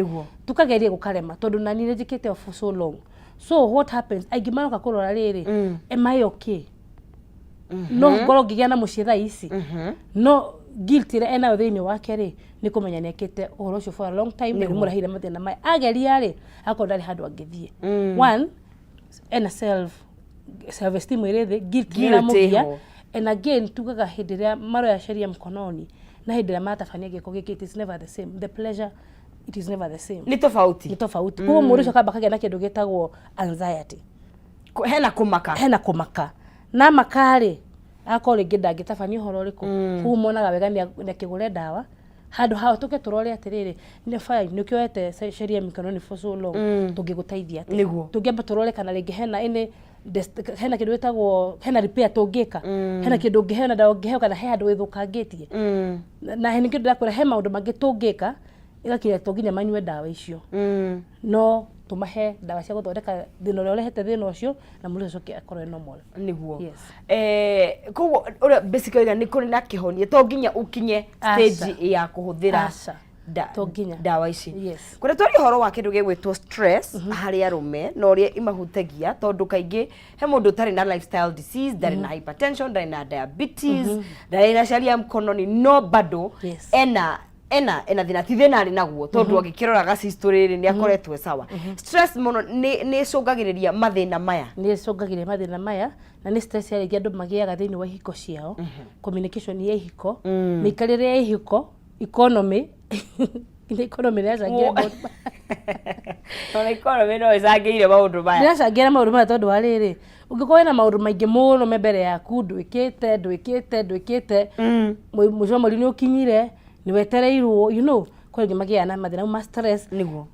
tukageria gũkarema, tondũ nani nĩ njĩkĩte for so long. So what happens, aingĩ maroka kũrora rĩrĩ, am I okay? No ngorwo ngĩgĩa na mũciĩ thaa ici? No guilt ĩrĩa enayo thĩinĩ wake rĩ, nĩ kũmenya nĩ ekĩte ũhoro ũcio for a long time na nĩ mũreheire mathĩna maya. Ageria rĩ, akorwo ndarĩ handũ angĩthiĩ. One, ena self esteem ĩrĩ thĩ, guilt nĩ Guilt ĩramũgia. ĩho. And again, tugaga hĩndĩ ĩrĩa maroya sheria mkononi na hĩndĩ ĩrĩa maratabania gĩko gĩkĩ, it is never the same. The pleasure, it is never the same. Nĩ tofauti. Nĩ tofauti. Koguo mũndũ ũcio akamba akagĩa na kĩndũ gĩtagwo anxiety. Hena kũmaka. Hena kũmaka, na maka rĩ, agakorwo rĩngĩ ndangĩtabania ũhoro ũrĩkũ. Koguo monaga wega nĩ akĩgũre ndawa handũ ha tũke tũrore atĩrĩrĩ, nĩ fine, nĩ ũkĩoete sheria mikononi for so long, tũngĩgũteithia atĩa? Tũngĩamba tũrore kana rĩngĩ hena any hena kĩndũ gĩtagwo, hena repair tũngĩka, hena kĩndũ ũngĩheo na ndawa ũngĩheo, kana he handũ wĩthũkangĩtie. Na nĩkĩo ndĩrakwĩra he maũndũ mangĩ tũngĩka ĩgakinya to nginya manyue ndawa icio. No tũmahe ndawa cia gũthondeka thĩna ũrĩa ũrehete thĩna ũcio, na mũndũ ũcio acoke akorwo e normal. Nĩguo. Koguo ũrĩa basically nĩ kũrĩ na kĩhonia, to nginya ũkinye stage ya kũhũthĩra Aca. To nginya. ndawa ici. Yes. Kũrĩa twaria ũhoro wa kĩndũ gĩgwĩtwo stress harĩ arũme na ũrĩa imahutagia, tondũ kaingĩ he mũndũ ũtarĩ na lifestyle disease, ndarĩ na hypertension, ndarĩ na diabetes, ndarĩ na sharia mkononi, no bado ena thĩna, ti thĩna arĩ naguo, tondũ angĩkĩrora gacisto rĩrĩ nĩ akoretwo e sawa. Stress mũno nĩ ĩcũngagĩrĩria mathĩna maya. Nĩ ĩcũngagĩrĩria mathĩna maya, na nĩ stress ya rĩngĩ andũ magĩaga thĩinĩ wa ihiko ciao, communication ya ihiko, mĩikarĩre ya ihiko, economy, nĩ economy nĩ yacangĩra maũndũ maya. Ona economy no ĩcangĩire maũndũ maya. Nĩ yacangĩra maũndũ maya, tondũ wa rĩrĩ, ũngĩkorwo wĩna maũndũ maingĩ mũno me mbere yaku, ndwĩkĩte, ndwĩkĩte, ndwĩkĩte, mũico wa mweri nĩ ũkinyire, nĩ wetereirwo, kwĩ angĩ magĩaga na mathĩna ma stress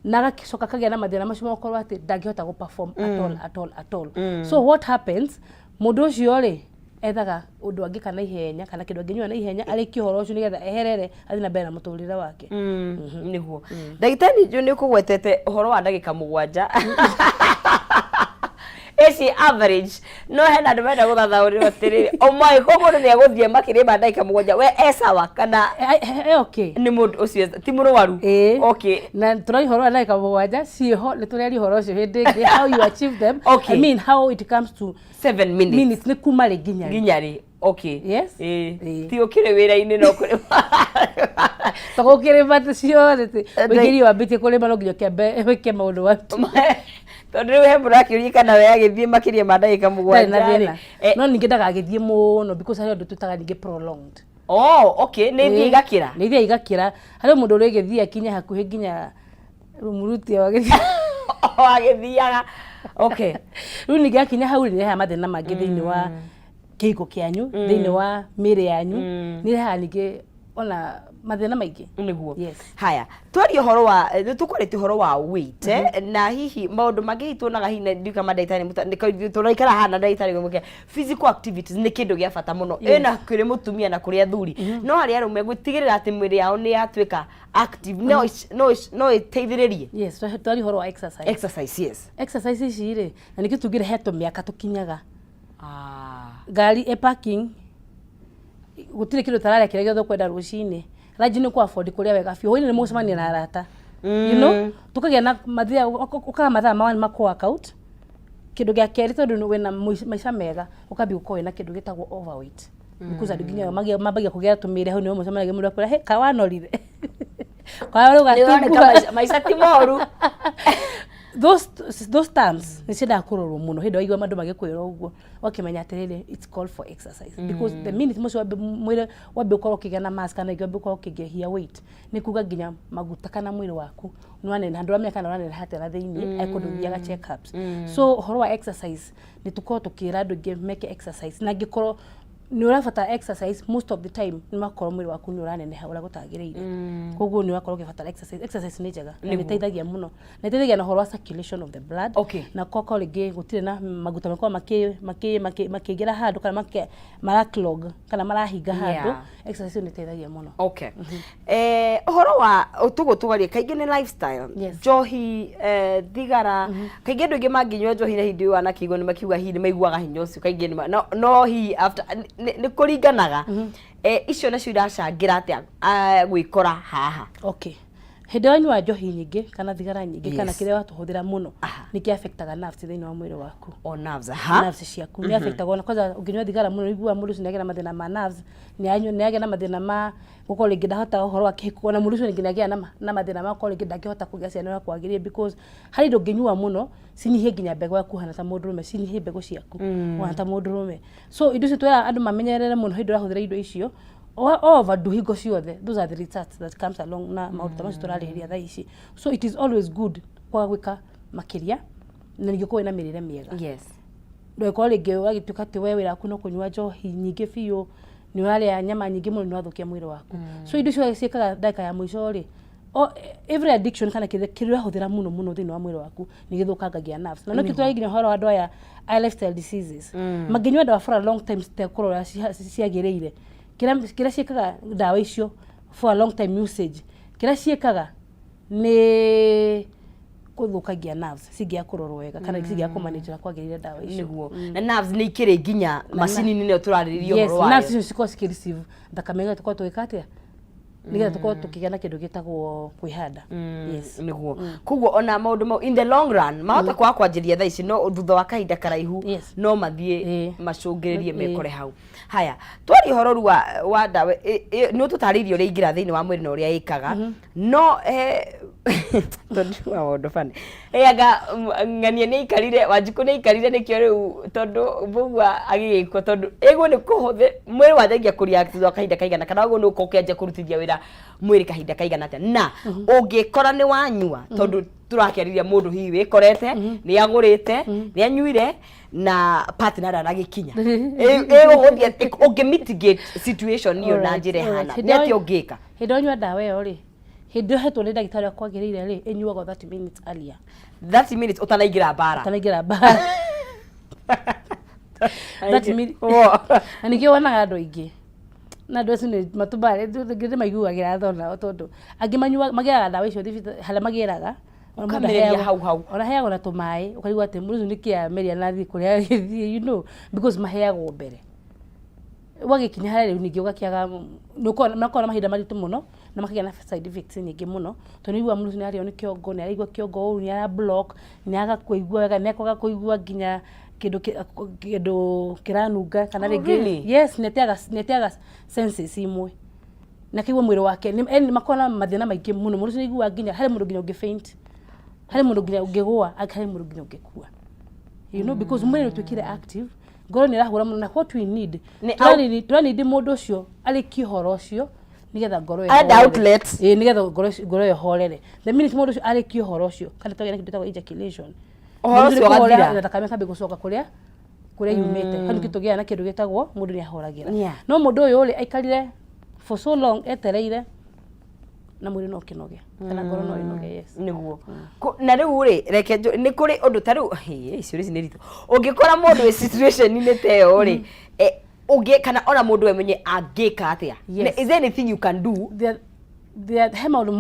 na agacoka akagĩa na mathĩna macio magakorwo atĩ ndangĩhota gũ perform at all, at all, at all. So what happens, mũndũ ũcio rĩ, ethaga ũndũ angĩka na ihenya kana kĩndũ angĩnyua na ihenya arĩkie ũhoro ũcio, nĩgetha eherere athiĩ na mbere na mũtũrĩre wake. Nĩguo, ndagĩtarĩ, njũ nĩ ũkũgwetete ũhoro wa ndagĩka 7 ici average, no hena andũ marenda gũthathaũrĩrwo atĩrĩrĩ, o mangĩkorwo mũndũ nĩ egũthiĩ makĩria ma ndagĩka 7, we e sawa kana? Okay. Nĩ mũndũ ũcio ti mũrwaru? Ĩĩ. Na tũraria ũhoro wa ndagĩka 7 ciĩho, nĩ tũraria ũhoro ũcio hĩndĩ ĩngĩ, how you achieve them. I mean, how it comes to 7 minutes. Minutes nĩ kuma rĩ nginya rĩ. Nginya rĩ, okay. Yes. Ĩĩ. Ti ũkĩrĩ wĩra-inĩ no kũrĩ. Tũgũkĩrĩma ciothe, ũingĩrie wambĩtie kũrĩma, no nginya ũkĩambe wĩke maũndũ wa Tondũ rĩu he mũndũ akĩũria kana we agĩthiĩ makĩria ma ndagĩka ndarĩ na 7 rĩ. Thĩna. No ningĩ ndagagĩthiĩ mũno, because harĩ ũndũ twĩtaga ningĩ prolonged. Oh, okay, nĩ ithiĩ igakĩra. Nĩ ithiĩ igakĩra. Harĩ mũndũ ũrĩa ĩgĩthiĩ akinya hakuhĩ nginya rumuruti wagĩthiĩ. O agĩthiaga, okay. Rĩu ningĩ akinya hau nĩ rehaga mathĩna mangĩ thĩinĩ wa kĩhiko kĩanyu, thĩinĩ wa mĩĩrĩ yanyu, nĩ rehaga ningĩ ona mathĩna maingĩ. Yes. Haya, twaria ũhoro wa, nĩ tũkwarĩtie ũhoro wa weight, na hihi maũndũ mangĩ hihi tuonaga, hihi ndiũĩ kama ndagĩtarĩ tũraikara haha na ndagĩtarĩ gwĩke physical activities nĩ kĩndũ gĩa bata mũno. Ĩna kũrĩ mũtumia na kũrĩ athuri, no harĩ arũme gũtigĩrĩra atĩ mwĩrĩ yao nĩ yatuĩka active no ĩteithĩrĩrie. Yes, twaria ũhoro wa exercise. Exercise, yes. Exercise ici rĩ, na nĩkĩo tugire he tũmĩaka tũkinyaga, ngari ĩ parking, gũtirĩ kĩndũ tararĩa kĩrĩa gĩothe ũkwenda rũcinĩ, ranji nĩ kũ afford kũrĩa wega biũ, hwaĩ-inĩ nĩ mũgũcemania na arata, tũkagĩa na mathaa, ũkaga mathaa ma ma kũ work out. Kĩndũ gĩa kerĩ, tondũ wĩna maica mega, ũkambia gũkorwo wĩna kĩndũ gĩtagwo overweight, because andũ nginya mambagia kũgĩa tũmĩrĩ hau, nĩho mũcemanagia mũndũ akwĩra, "He kawanorire kawa rĩu Nĩũroneka gatunguha." Maica ti moru. Those terms nĩ ciendaga kũrorwo mũno. Hĩndĩ waigua andũ magĩkwĩra ũguo, ũgakĩmenya atĩrĩrĩ, it's called for exercise, because the minute mũcio mwĩrĩ wambia gũkorwo ũkĩgĩa na mass, kana rĩngĩ wambia gũkorwo ũkĩngĩhia weight, nĩ kuga nginya maguta kana mwĩrĩ waku nĩ waneneha. Ndũramenya kana ũraneneha atĩa na thĩinĩ angĩkorwo ndũthiaga check-ups. So ũhoro wa exercise, nĩ tũkorwo tũkĩra andũ aingĩ meke exercise, na angĩkorwo Nĩ ũrabatara exercise most of the time, nĩ makorwo mwĩrĩ waku nĩ ũraneneha ũrĩa gũtagĩrĩire, koguo nĩ ũrakorwo ũgĩbatara exercise. Exercise nĩ njega na nĩ ĩteithagia mũno, na ĩteithagia na ũhoro wa circulation of the blood. Na koko rĩngĩ gũtirĩ na maguta makorwo makĩingĩra handũ kana mara clog kana marahinga handũ. Exercise ĩyo nĩ ĩteithagia mũno. Okay, ũhoro wa tũgũtũgaria kaingĩ nĩ lifestyle. Njohi, thigara, kaingĩ andũ aingĩ mangĩnyua njohi na hĩndĩ ĩyo wanakĩigua nĩ makiuga hihi nĩ maiguaga hinya ũcio kaingĩ no hihi after nĩ kũringanaga. Icio nacio iracangĩra atĩa gwĩkora haha? Okay, hĩndĩ ĩrĩa wanyua njohi nyingĩ kana thigara nyingĩ kana kĩrĩa watũhũthĩra mũno, nĩ kĩ affectaga nerves thĩinĩ wa mwĩrĩ waku. O nerves, ha. Nerves ciaku nĩ affectagwo, na kwanza ũngĩnyua thigara mũno, ũiguaga mũndũ ũcio nĩ agĩa na mathĩna ma nerves, nĩ agĩa na mathĩna ma gũkorwo rĩngĩ ndahota ũhoro wa kĩhiko, ona mũndũ ũcio rĩngĩ nĩ agĩa na mathĩna ma gũkorwo rĩngĩ ndangĩhota kũgĩa ciana ũrĩa kwagĩrĩire, because harĩ indo ũngĩnyua mũno cinyihie nginya mbegũ yaku ũhana ta mũndũrũme, cinyihie mbegũ ciaku ũhana ta mũndũrũme. So indo icio twĩraga andũ mamenyerere mũno hĩndĩ ĩrĩa ũrahũthĩra indo icio, overdo hingo ciothe. Those are the results that comes along na maũndũ ta macio tũrarĩrĩria thaa ici. So it is always good kwaga gwĩka makĩria, na ningĩ ũkorwo wĩna mĩrĩre mĩega. Ndũgĩkorwo rĩngĩ ũgagĩtuĩka atĩ we wĩra waku no kũnyua njohi nyingĩ biũ, nĩ ũrarĩa nyama nyingĩ mũno, nĩ ũrathũkia mwĩrĩ waku. So indo icio ciĩkaga ndagĩka ya mũico rĩ, every addiction kana kĩrĩa kĩrĩa ũrahũthĩra mũno mũno thĩinĩ wa mwĩrĩ waku nĩ gĩthũkangagia nerves, na nĩkĩo tũragia ũhoro wa andũ aya a lifestyle diseases mangĩnyua ndawa for a long time citekũrora ciagĩrĩire. Kĩrĩa ciĩkaga ndawa icio for a long time usage, kĩrĩa ciĩkaga nĩ kũthũkagia nerves cingĩaga kũrorwo wega kana cingĩaga kũmanage ũrĩa kwagĩrĩire ndawa icio. Nĩguo, na nerves nĩ ikĩrĩ nginya macini-inĩ ĩyo tũrarĩrĩria ũhoro wayo. Nerves icio cikoragwo cikĩ receive thakame nĩgetha tũkorwo tũgĩka atĩa, nĩgetha tũkorwo tũkĩgĩa na kĩndũ gĩtagwo kwĩhanda, yes. Nĩguo, koguo ona maũndũ mau in the long run mahota kwaga kwanjĩrĩria thaa ici, no thutha wa kahinda karaihu no mathiĩ macũngĩrĩrie mekore hau. Haya, twaria ũhoro rĩu wa ndawa, nĩ ũtũtarĩirie ũrĩa ingĩra thĩinĩ wa mwĩrĩ na ũrĩa ĩkaga, no tondũ wa maũndũ bani anga ng'ania nĩ aikarire, Wanjikũ nĩ aikarire nĩkĩo rĩu tondũ Mbũgua agĩgĩkua, tondũ ĩguo nĩ kũhũthĩ mwĩrĩ wanjagia kũ react thutha wa kahinda kaigana, kana ũguo nĩ ũkorwo ũkĩanjia kũrutithia wĩra mwĩrĩ kahinda kaigana atĩa, na ũngĩkora nĩ wanyua, tondũ tũrakĩarĩria mũndũ hihi wĩkorete nĩ agũrĩte, nĩ anyuire na partner ndanagĩkinya, ĩgũgũthiĩ ũngĩ mitigate situation ĩyo na njĩra ĩhana nĩ atĩa ũngĩka? Hĩndĩ ĩrĩa ũnyua ndawa ĩyo rĩ, hĩndĩ ĩrĩa ũhetwo nĩ ndagĩtarĩ ũrĩa kwagĩrĩire rĩ, ĩnyuagwo 30 minutes earlier. 30 minutes ũtanaingĩra mbara. Ũtanaingĩra mbara, 30 minutes. Na ningĩ wonaga andũ aingĩ na andũ acio nĩ matũmbaga rĩngĩ nĩ maiguagĩra tha onao, tondũ angĩ manyuaga, magĩraga ndawa icio thibitarĩ harĩa magĩraga. Ona mũndũ Ũkamĩrĩria hau hau. Ona aheagwo na tũmaĩ, ũkaigua atĩ mũndũ ũcio nĩkĩ ameria na athiĩ kũrĩa agĩthiĩ, because maheagwo mbere. Ũgagĩkinya harĩa rĩu ningĩ ũgakĩaga nĩ makoragwo na mahinda maritũ mũno na makagĩa na side effects nyingĩ mũno, tondũ nĩ ũiguaga mũndũ ũcio nĩ ararĩo nĩ kĩongo, nĩ araigua kĩongo ũru, nĩ ara block, nĩ araga kũigua wega, nĩ akwaga kũigua nginya kĩndũ kĩranunga kana rĩngĩ. Really? Yes, nĩ ateaga senses imwe na akaigua mwĩrĩ wake nĩ makoragwo na mathĩna maingĩ mũno. Mũndũ ũcio nĩ aiguaga nginya harĩ mũndũ nginya ũngĩ faint, harĩ mũndũ nginya ũngĩgũa, harĩ mũndũ nginya ũngĩkua, because mwĩrĩ nĩ ũtuĩkire active, ngoro nĩ ĩrahũra mũno, na what we need tũranindi mũndũ ũcio arĩkie ũhoro ũcio nĩgetha ngoro ĩyo Arenda ĩhorere. Outlet. Ĩĩ, nĩgetha ngoro ĩyo ĩhorere. The minute mũndũ ũcio arĩkie ũhoro ũcio, kana twagĩa na kĩndũ gĩtagwo ejaculation, Ũhoro mũndũ ũcio nĩ kũhorera, ũgathira. na thakame ĩkambia gũcoka kũrĩa yumĩte. Hau nĩkĩo tũgĩaga na kĩndũ gĩtagwo mũndũ nĩ ahoragĩra. No mũndũ ũyũ rĩ, aikarire for so long etereire, na mwĩrĩ no ũkĩnoge kana ngoro no ĩnoge, yes. Nĩguo. Na rĩu rĩ, reke nĩ kũrĩ ũndũ ta rĩu icio ici nĩ ritũ ũngĩkora mũndũ wĩ situation-inĩ ta ĩyo rĩ, ũngĩ kana ona mũndũ we mwenye angĩka atĩa? Yes. Is there anything you can do? He maũndũ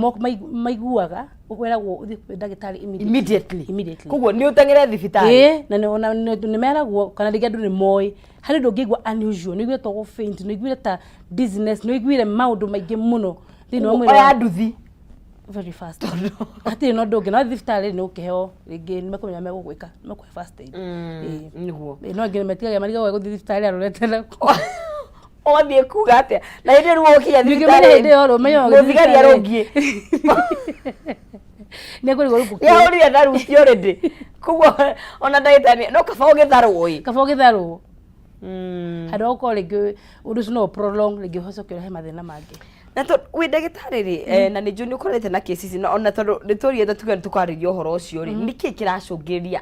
maiguaga wĩragwo ũthiĩ kwĩ ndagĩtarĩ immediately. Immediately. Immediately. Koguo nĩ ũteng'ere thibitarĩ. Ĩĩ, na ona nĩ meragwo kana rĩngĩ andũ nĩ moĩ harĩ ũndũ ũngĩigua unusual, nĩ ũiguire ta ũgũ faint, nĩ ũiguire ta dizziness, nĩ ũiguire maũndũ maingĩ mũno thĩinĩ wa mwĩrĩ Oya waku. nduthi. Very fast, hatirĩ na ũndũ ũngĩ, na wathiĩ thibitarĩ nĩ ũkĩheo rĩngĩ nĩ mekũmenya megũgwĩka, nĩ mekũhe first aid. Ĩĩ. Nĩguo. Ĩĩ, no angĩ metigagia marigagwo gũthiĩ thibitarĩ arorete na Ũgathiĩ kuga atĩa na hĩndĩ rĩu ũkinya Ningĩ menya hĩndĩ ĩyo rĩ, ũmenye ũgĩthiĩ mũthigari thibitarĩ. arũngiĩ. Nĩ ekũrigwo rĩu nĩ ahũrire tharuti already, koguo ona ndagĩtarĩ no kaba ũgĩtharwo ĩ. Kaba ũgĩtharwo handũ ha gũkorwo rĩngĩ ũndũ ũcio no ũ prolong, rĩngĩ ũcoke ũrehe mathĩna mangĩ. Na to wĩ ndagĩtarĩ rĩ, na nĩ njũĩ nĩ ũkoretwo na cases ici, na ona tondũ nĩ tũrire tuge nĩ tũkwarĩria ũhoro ũcio rĩ, nĩkĩ kĩracũngĩrĩria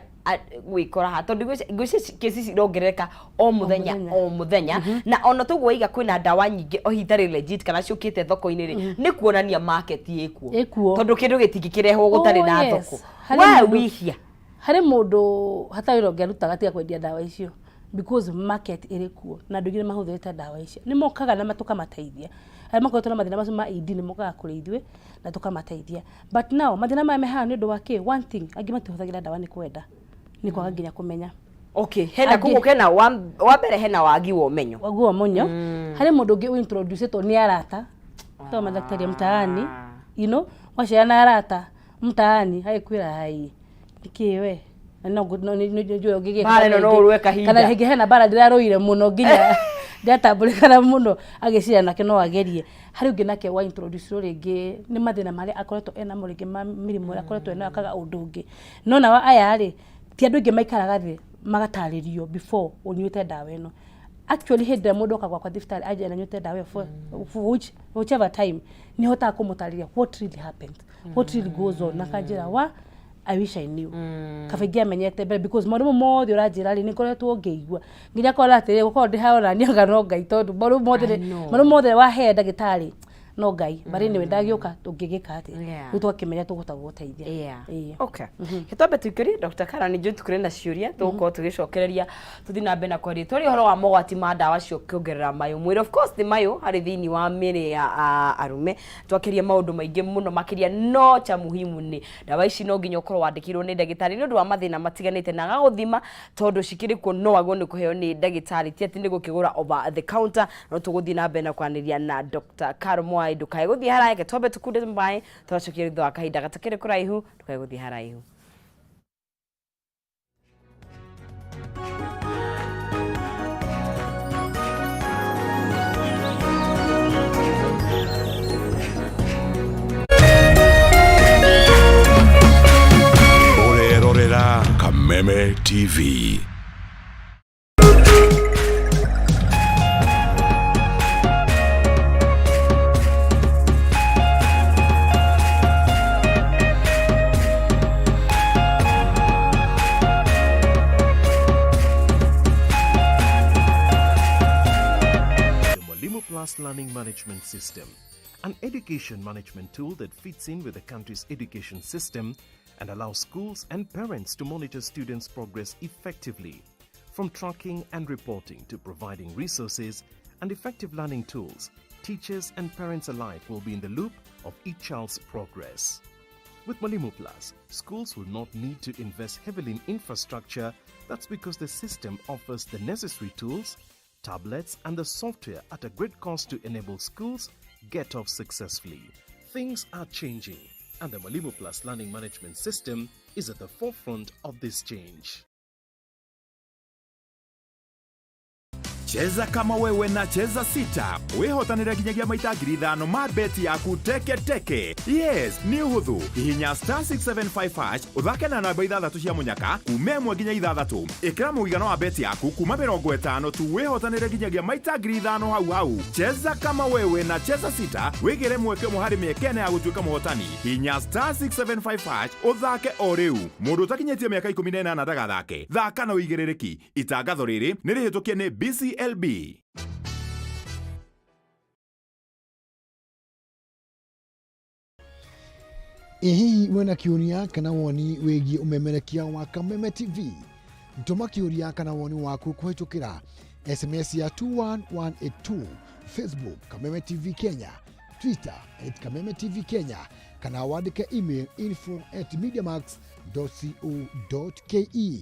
Gwĩkora haha tondũ ngwĩciria kesi cirongerereka o mũthenya. Mũthenya. O mũthenya, na ona toguo waiga kwĩna ndawa nyingĩ o itarĩ legit kana ciũkĩte thoko-inĩ rĩ, nĩ kuonania market ĩkuo. Ĩkuo. Tondũ kĩndũ gĩtingĩkĩrehwo gũtarĩ Oh, na yes. thoko. Harĩ we mũndũ- wihia. Harĩ mũndũ hatarĩ wĩra ũngĩ arutaga tiga kwendia ndawa icio, because market ĩrĩ kuo na andũ aingĩ nĩ mahũthĩrĩte ndawa icio. Nĩ mokaga na tũkamateithia. Arĩa makoretwo na mathĩna macio ma ED nĩ mokaga kũrĩ ithuĩ na tũkamateithia. But now mathĩna maya me haha nĩ ũndũ wa kĩ? One thing, angĩ matihũthagĩra ndawa nĩ kwenda, nĩ kwaga nginya kũmenya. Okay, hena Angĩ- koguo kena wa mbere hena wagi wa ũmenyo. Waguo mũnyo. Harĩ mũndũ ũngĩ ũintroducĩtwo nĩ arata to madaktari ya mtaani, wacera na arata mtaani agĩkwĩra, "Hai, nĩkĩ we?" Na no nĩ njũĩ ũngĩgĩka. Mbara ĩno no ũrũe kahinda. Kana rĩngĩ hena mbara ndĩrarũire mũno nginya ndĩratambũrĩkana mũno, agĩciria nake no agerie. Harĩ ũngĩ nake wa introduce rĩngĩ nĩ mathĩna marĩa akoretwo enamo, rĩngĩ ma mĩrimũ ĩrĩa akoretwo enayo, akaga ũndũ ũngĩ. No nao aya rĩ, ti andũ aingĩ maikaraga thĩ magatarĩrio before ũnyuĩte ndawa ĩno. Actually, hĩndĩ ĩrĩa mũndũ oka gwakwa thibitarĩ anjĩra nyuĩte ndawa ĩyo for whichever time, nĩ hotaga kũmũtarĩria what really happened, what really goes on, na akanjĩra, "Wa, I wish I knew, kaba ingĩamenyete mbere, because maũndũ mau mothe ũranjĩra rĩ, nĩ ngoretwo ngĩigua nginya kona atĩrĩ, gũkorwo ndĩ haha ona niĩ anga no Ngai, tondũ maũndũ mothe I know. Maũndũ mothe wahe ndagĩtarĩ no Ngai." But anyway, ndagĩũka tũngĩgĩka atĩa? Yeah. Rĩu twakĩmenya tũkũhota gũgũteithia. Ĩĩ. Okay. Twambe tũikĩrie Dr. Kara nĩ njũĩ tũkĩrĩ na ciũria tũgũkorwo tũgĩcokereria tũthiĩ na mbere na kwaria twaria ũhoro wa mogwati ma ndawa cio kuongerera mayũ mwĩrĩ. Of course nĩ mayũ harĩ thĩinĩ wa mĩrĩ ya arũme. Twakĩria maũndũ maingĩ mũno makĩria, no cha muhimu nĩ ndawa ici no nginya ũkorwo wandĩkĩirwo nĩ ndagĩtarĩ nĩ ũndũ wa mathĩna matiganĩte na agagũthima, tondũ cikĩrĩ kuo no wagwo nĩ kũheo nĩ ndagĩtarĩ, ti atĩ nĩ gũkĩgũra over the counter. No tũgũthiĩ na mbere na kwaranĩria na Dr. Caro Mwai. Ndũkae gũthiĩ haraya, reke twambe tũkunde maĩ, tũgacokia thutha wa kahinda gatakĩrĩ kũraihu. Ndũkae gũthiĩ haraihu. Ũrerorera Kameme TV. The Mwalimu Plus Learning Management System, an education management tool that fits in with the country's education system and allows schools and parents to monitor students' progress effectively. From tracking and reporting to providing resources and effective learning tools, teachers and parents alike will be in the loop of each child's progress. With Mwalimu Plus, schools will not need to invest heavily in infrastructure. That's because the system offers the necessary tools, tablets, and the software at a great cost to enable schools get off successfully. Things are changing, and the Mwalimu Plus Learning Management System is at the forefront of this change. Cheza kama wewe na Cheza Sita wihotanire nginyagia maita 5,000 ma beti yaku teke teke. Yes, nĩ ũhũthũ. Hihinya star 675 hash, ũthake na namba ithathatũ cia mũnyaka kuma 1 nginya 6. Ĩkĩra mũigana wa beti yaku kuma 50 tu, wĩhotanĩre nginyagia maita 5,000 hau hau. Cheza kama wewe na Cheza Sita, wĩgĩre mweke ũmwe harĩ mĩeke 4 ya gũtuĩka mũhotani. Hinya star 675 hash ũthake o rĩu. Mũndũ ũtakinyĩtie mĩaka 18 ndagathake. Thaka na ũigĩrĩrĩki. Itangatho rĩrĩ nĩ rĩhĩtũkie nĩ BCLB. Ĩ hihi wĩna kĩũria kana woni wĩgiĩ ũmemerekia wa Kameme TV? Tũma kĩũria kana woni waku kũhĩtũkĩra SMS ya 21182, Facebook Kameme TV Kenya, Twitter @KamemeTVKenya, kana wandĩke email info@mediamax.co.ke.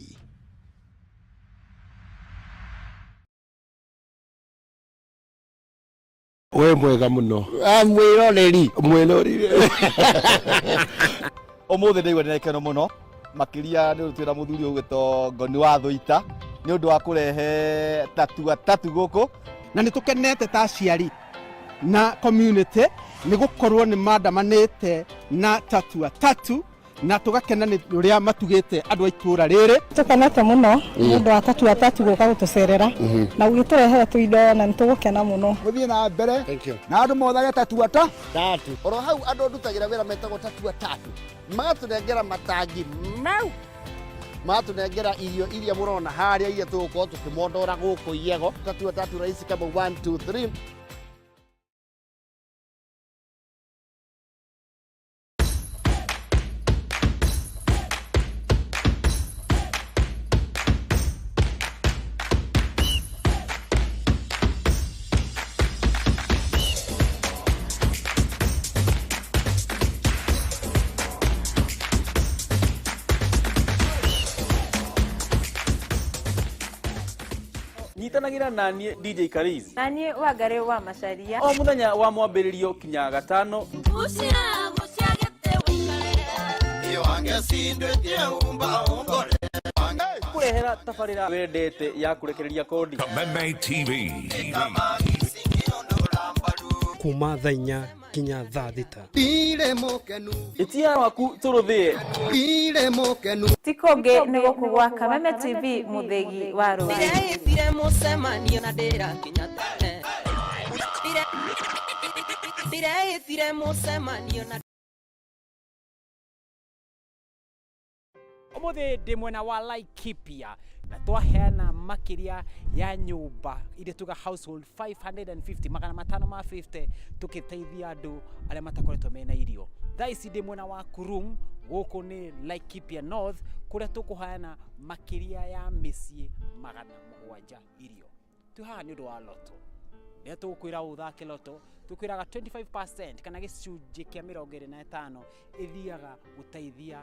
We mwega muno. Mwĩroreri. Mwĩrorire. Ũmũthĩ ndaigua ndĩna gĩkeno mũno makĩria nĩ ũndũ twĩna mũthuri ũgwĩtwo Ngoni wa Thũita nĩ ũndũ wa kũrehe Tatua Tatu gũkũ. Na nĩ tũkenete ta aciari na community nĩ gũkorwo nĩ mandamanĩte na Tatua Tatu, na tũgakena nĩ ũrĩa matugĩte andũ a itũũra rĩrĩ. Tũkenete mũno nĩ ũndũ wa Tatua Tatu gũka gũtũcerera na gũgĩtũrehera tũindo, na nĩ tũgũkena mũno. Mũthiĩ na mbere na andũ mothage Tatua ta Tatu. Oro hau andũ ndutagĩra wĩra metagwo Tatua Tatu magatũnengera matangi mau. Matũnengera irio iria mũrona harĩa iria tũgũkorwo tũkĩmondora gũkũ Iyego. Tatua Tatu rahisi kama 1 2 3. Nyitanagĩra naniĩ DJ Kariz Na niĩ Wangarĩ wa Macaria. O mũthenya wa mwambĩrĩrio kinya gatano. Kũrehera tabarĩra wendete ya kũrekereria kodi. Kameme TV. Kuma thaa 4 kinya thaa 6. Ndire mũkenu. Ĩtia waku tũrũthĩe. Ndire mũkenu. Ti kũngĩ nĩ gũkũ gwa Kameme TV, mũthĩgi wa rũrĩrĩ. Ndĩreĩtire mũcemanio na ndĩrakinya tene. Ndĩreĩtire mũcemanio na Umuthi ndi mwena wa Laikipia na twaheana makiria ya nyumba iria tuga household 550 550 tukiteithia andu aria matakoretwo mena irio. Thaa ici ndi mwena wa Kurum, guku ni Laikipia North, kuria tukuheana makiria ya miciĩ 700 irio. Twi haha ni undu wa loto. Rĩrĩa tũgũkwĩra ũthake loto, tũkwĩraga 25% kana gĩcunjĩ kĩa 25 ĩthiaga gũteithia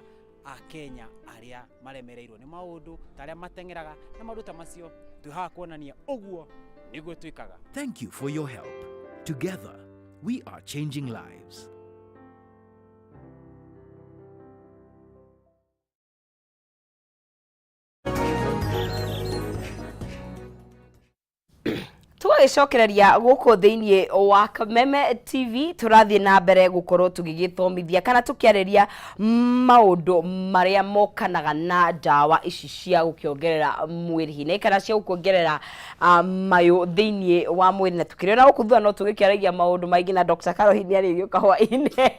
Akenya arĩa maremereirwo nĩ maũndũ ta arĩa mateng'eraga na maũndũ ta macio. Twĩ haha kuonania ũguo nĩguo twĩkaga. Thank you for your help. Together, we are changing lives. Tũgagĩcokereria gũkũ thĩinĩ wa Kameme TV, tũrathiĩ na mbere gũkorwo tũgĩgĩthomithia kana tũkĩarĩria maũndũ marĩa mokanaga na ndawa ici cia gũkĩongerera mwĩrĩ hinya kana cia gũkĩongerera mayũ thĩinĩ wa mwĩrĩ. Na tũkĩrĩ ona gũkũ thutha no tũgĩkĩaragia maũndũ maingĩ na Dr. Carol hihi nĩarĩgĩũka hwaĩ-inĩ,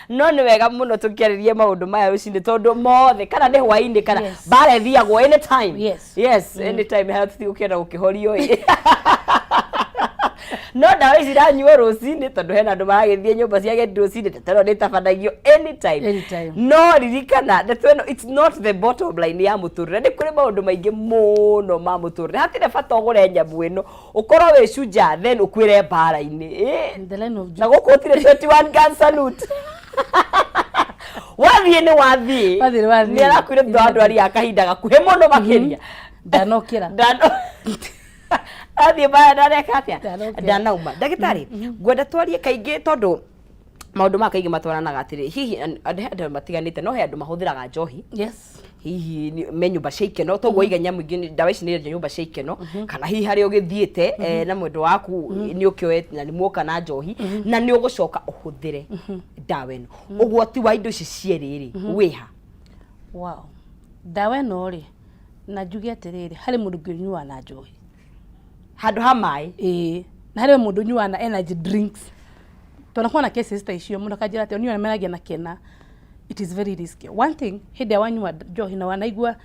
no nĩ wega mũno tũkĩarĩrie maũndũ maya rũcinĩ tondũ mothe kana nĩ hwaĩ-inĩ kana mbara ĩthiagwo anytime. Yes. Yes, anytime health gũkĩenda gũkĩhorio ĩ. No ndawa ici iranyuo rũcinĩ tondũ hena andũ maragĩthiĩ nyũmba cia agendi rũcinĩ, ndeto ĩno nĩ ĩtabanagio anytime. Anytime. No ririkana ndeto ĩno, it's not the bottom line ya mũtũrĩre. Nĩ kũrĩ maũndũ maingĩ mũno ma mũtũrĩre. Hatirĩ bata ũgũre nyamũ ĩno ũkorwo wĩ shujaa then ũkuĩre mbara-inĩ. The line of Na gũkũ gũtirĩ 21 gun salute. Wathiĩ nĩ wathiĩ. Wathiĩ nĩ wathiĩ. Nĩ arakuire thutha wa ndwari ya kahinda gakuhĩ mũno makĩria. Ndanokĩra. Ndano athiĩ mbara ndareka atĩa? Ndanokĩra. Ndanauma. Ndagĩtarĩ, ngwenda twarie kaingĩ tondũ maũndũ maya kaingĩ matwaranaga atĩrĩ, hihi he andũ matiganĩte, no he andũ mahũthĩraga njohi. Yes. Hihi me nyũmba cia ikeno, toguo iga nyamũ ingĩ ndawa ici nĩ nyũmba cia ikeno, kana hihi harĩa ũgĩthiĩte na mwendwa waku nĩ ũkĩoete na nĩ muoka na njohi na nĩ ũgũcoka ũhũthĩre ndawa ĩno. Ũgwati wa indo ici cierĩ rĩ wĩha? Wow. Ndawa ĩno rĩ, na njuge atĩrĩrĩ, harĩ mũndũ ũngĩnyua na njohi handũ ha maĩ. Ĩĩ, na harĩ mũndũ ũnyuaga na energy drinks. Twanakorwo na cases ta icio, mũndũ akanjĩra atĩ onyuaga meragia na kena. It is very risky. One thing, hĩndĩ ĩrĩa wanyua njohi na wanaigua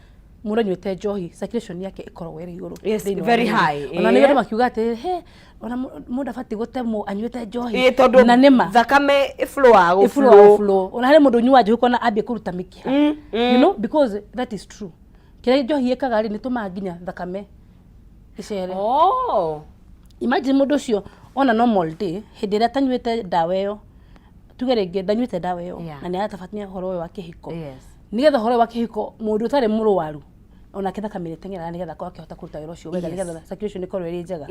mũndũ anyuĩte njohi, circulation yake ĩkoragwo ĩrĩ igũrũ. Yes, thĩinĩ wa very mwĩrĩ. high. Ona nĩ andũ makiuga atĩ he ona mũndũ abatiĩ gũtemwo anyuĩte njohi. Ĩĩ, tondũ na nĩma thakame ĩflowaga ĩflow gũflow. Flow. Ona harĩ mũndũ ũnyuaga njohi ũkona ambie kũruta mĩkiha. You know, because that is true. Kĩrĩa njohi ĩkaga rĩ, nĩ ĩtũmaga nginya thakame ĩcere. Oh. Imagine mũndũ ũcio ona normal day, hĩndĩ ĩrĩa atanyuĩte ndawa ĩyo, tuge rĩngĩ ndanyuĩte ndawa ĩyo na nĩ aratabania ũhoro ũyũ wa kĩhiko. Nĩgetha ũhoro ũyũ wa kĩhiko, mũndũ ũtarĩ mũrwaru onake thakame nĩ ĩteng'eraga nĩgetha akorwo akĩhota kũruta wĩra ũcio wega, nĩgetha circulation ĩkorwo ĩrĩ njega.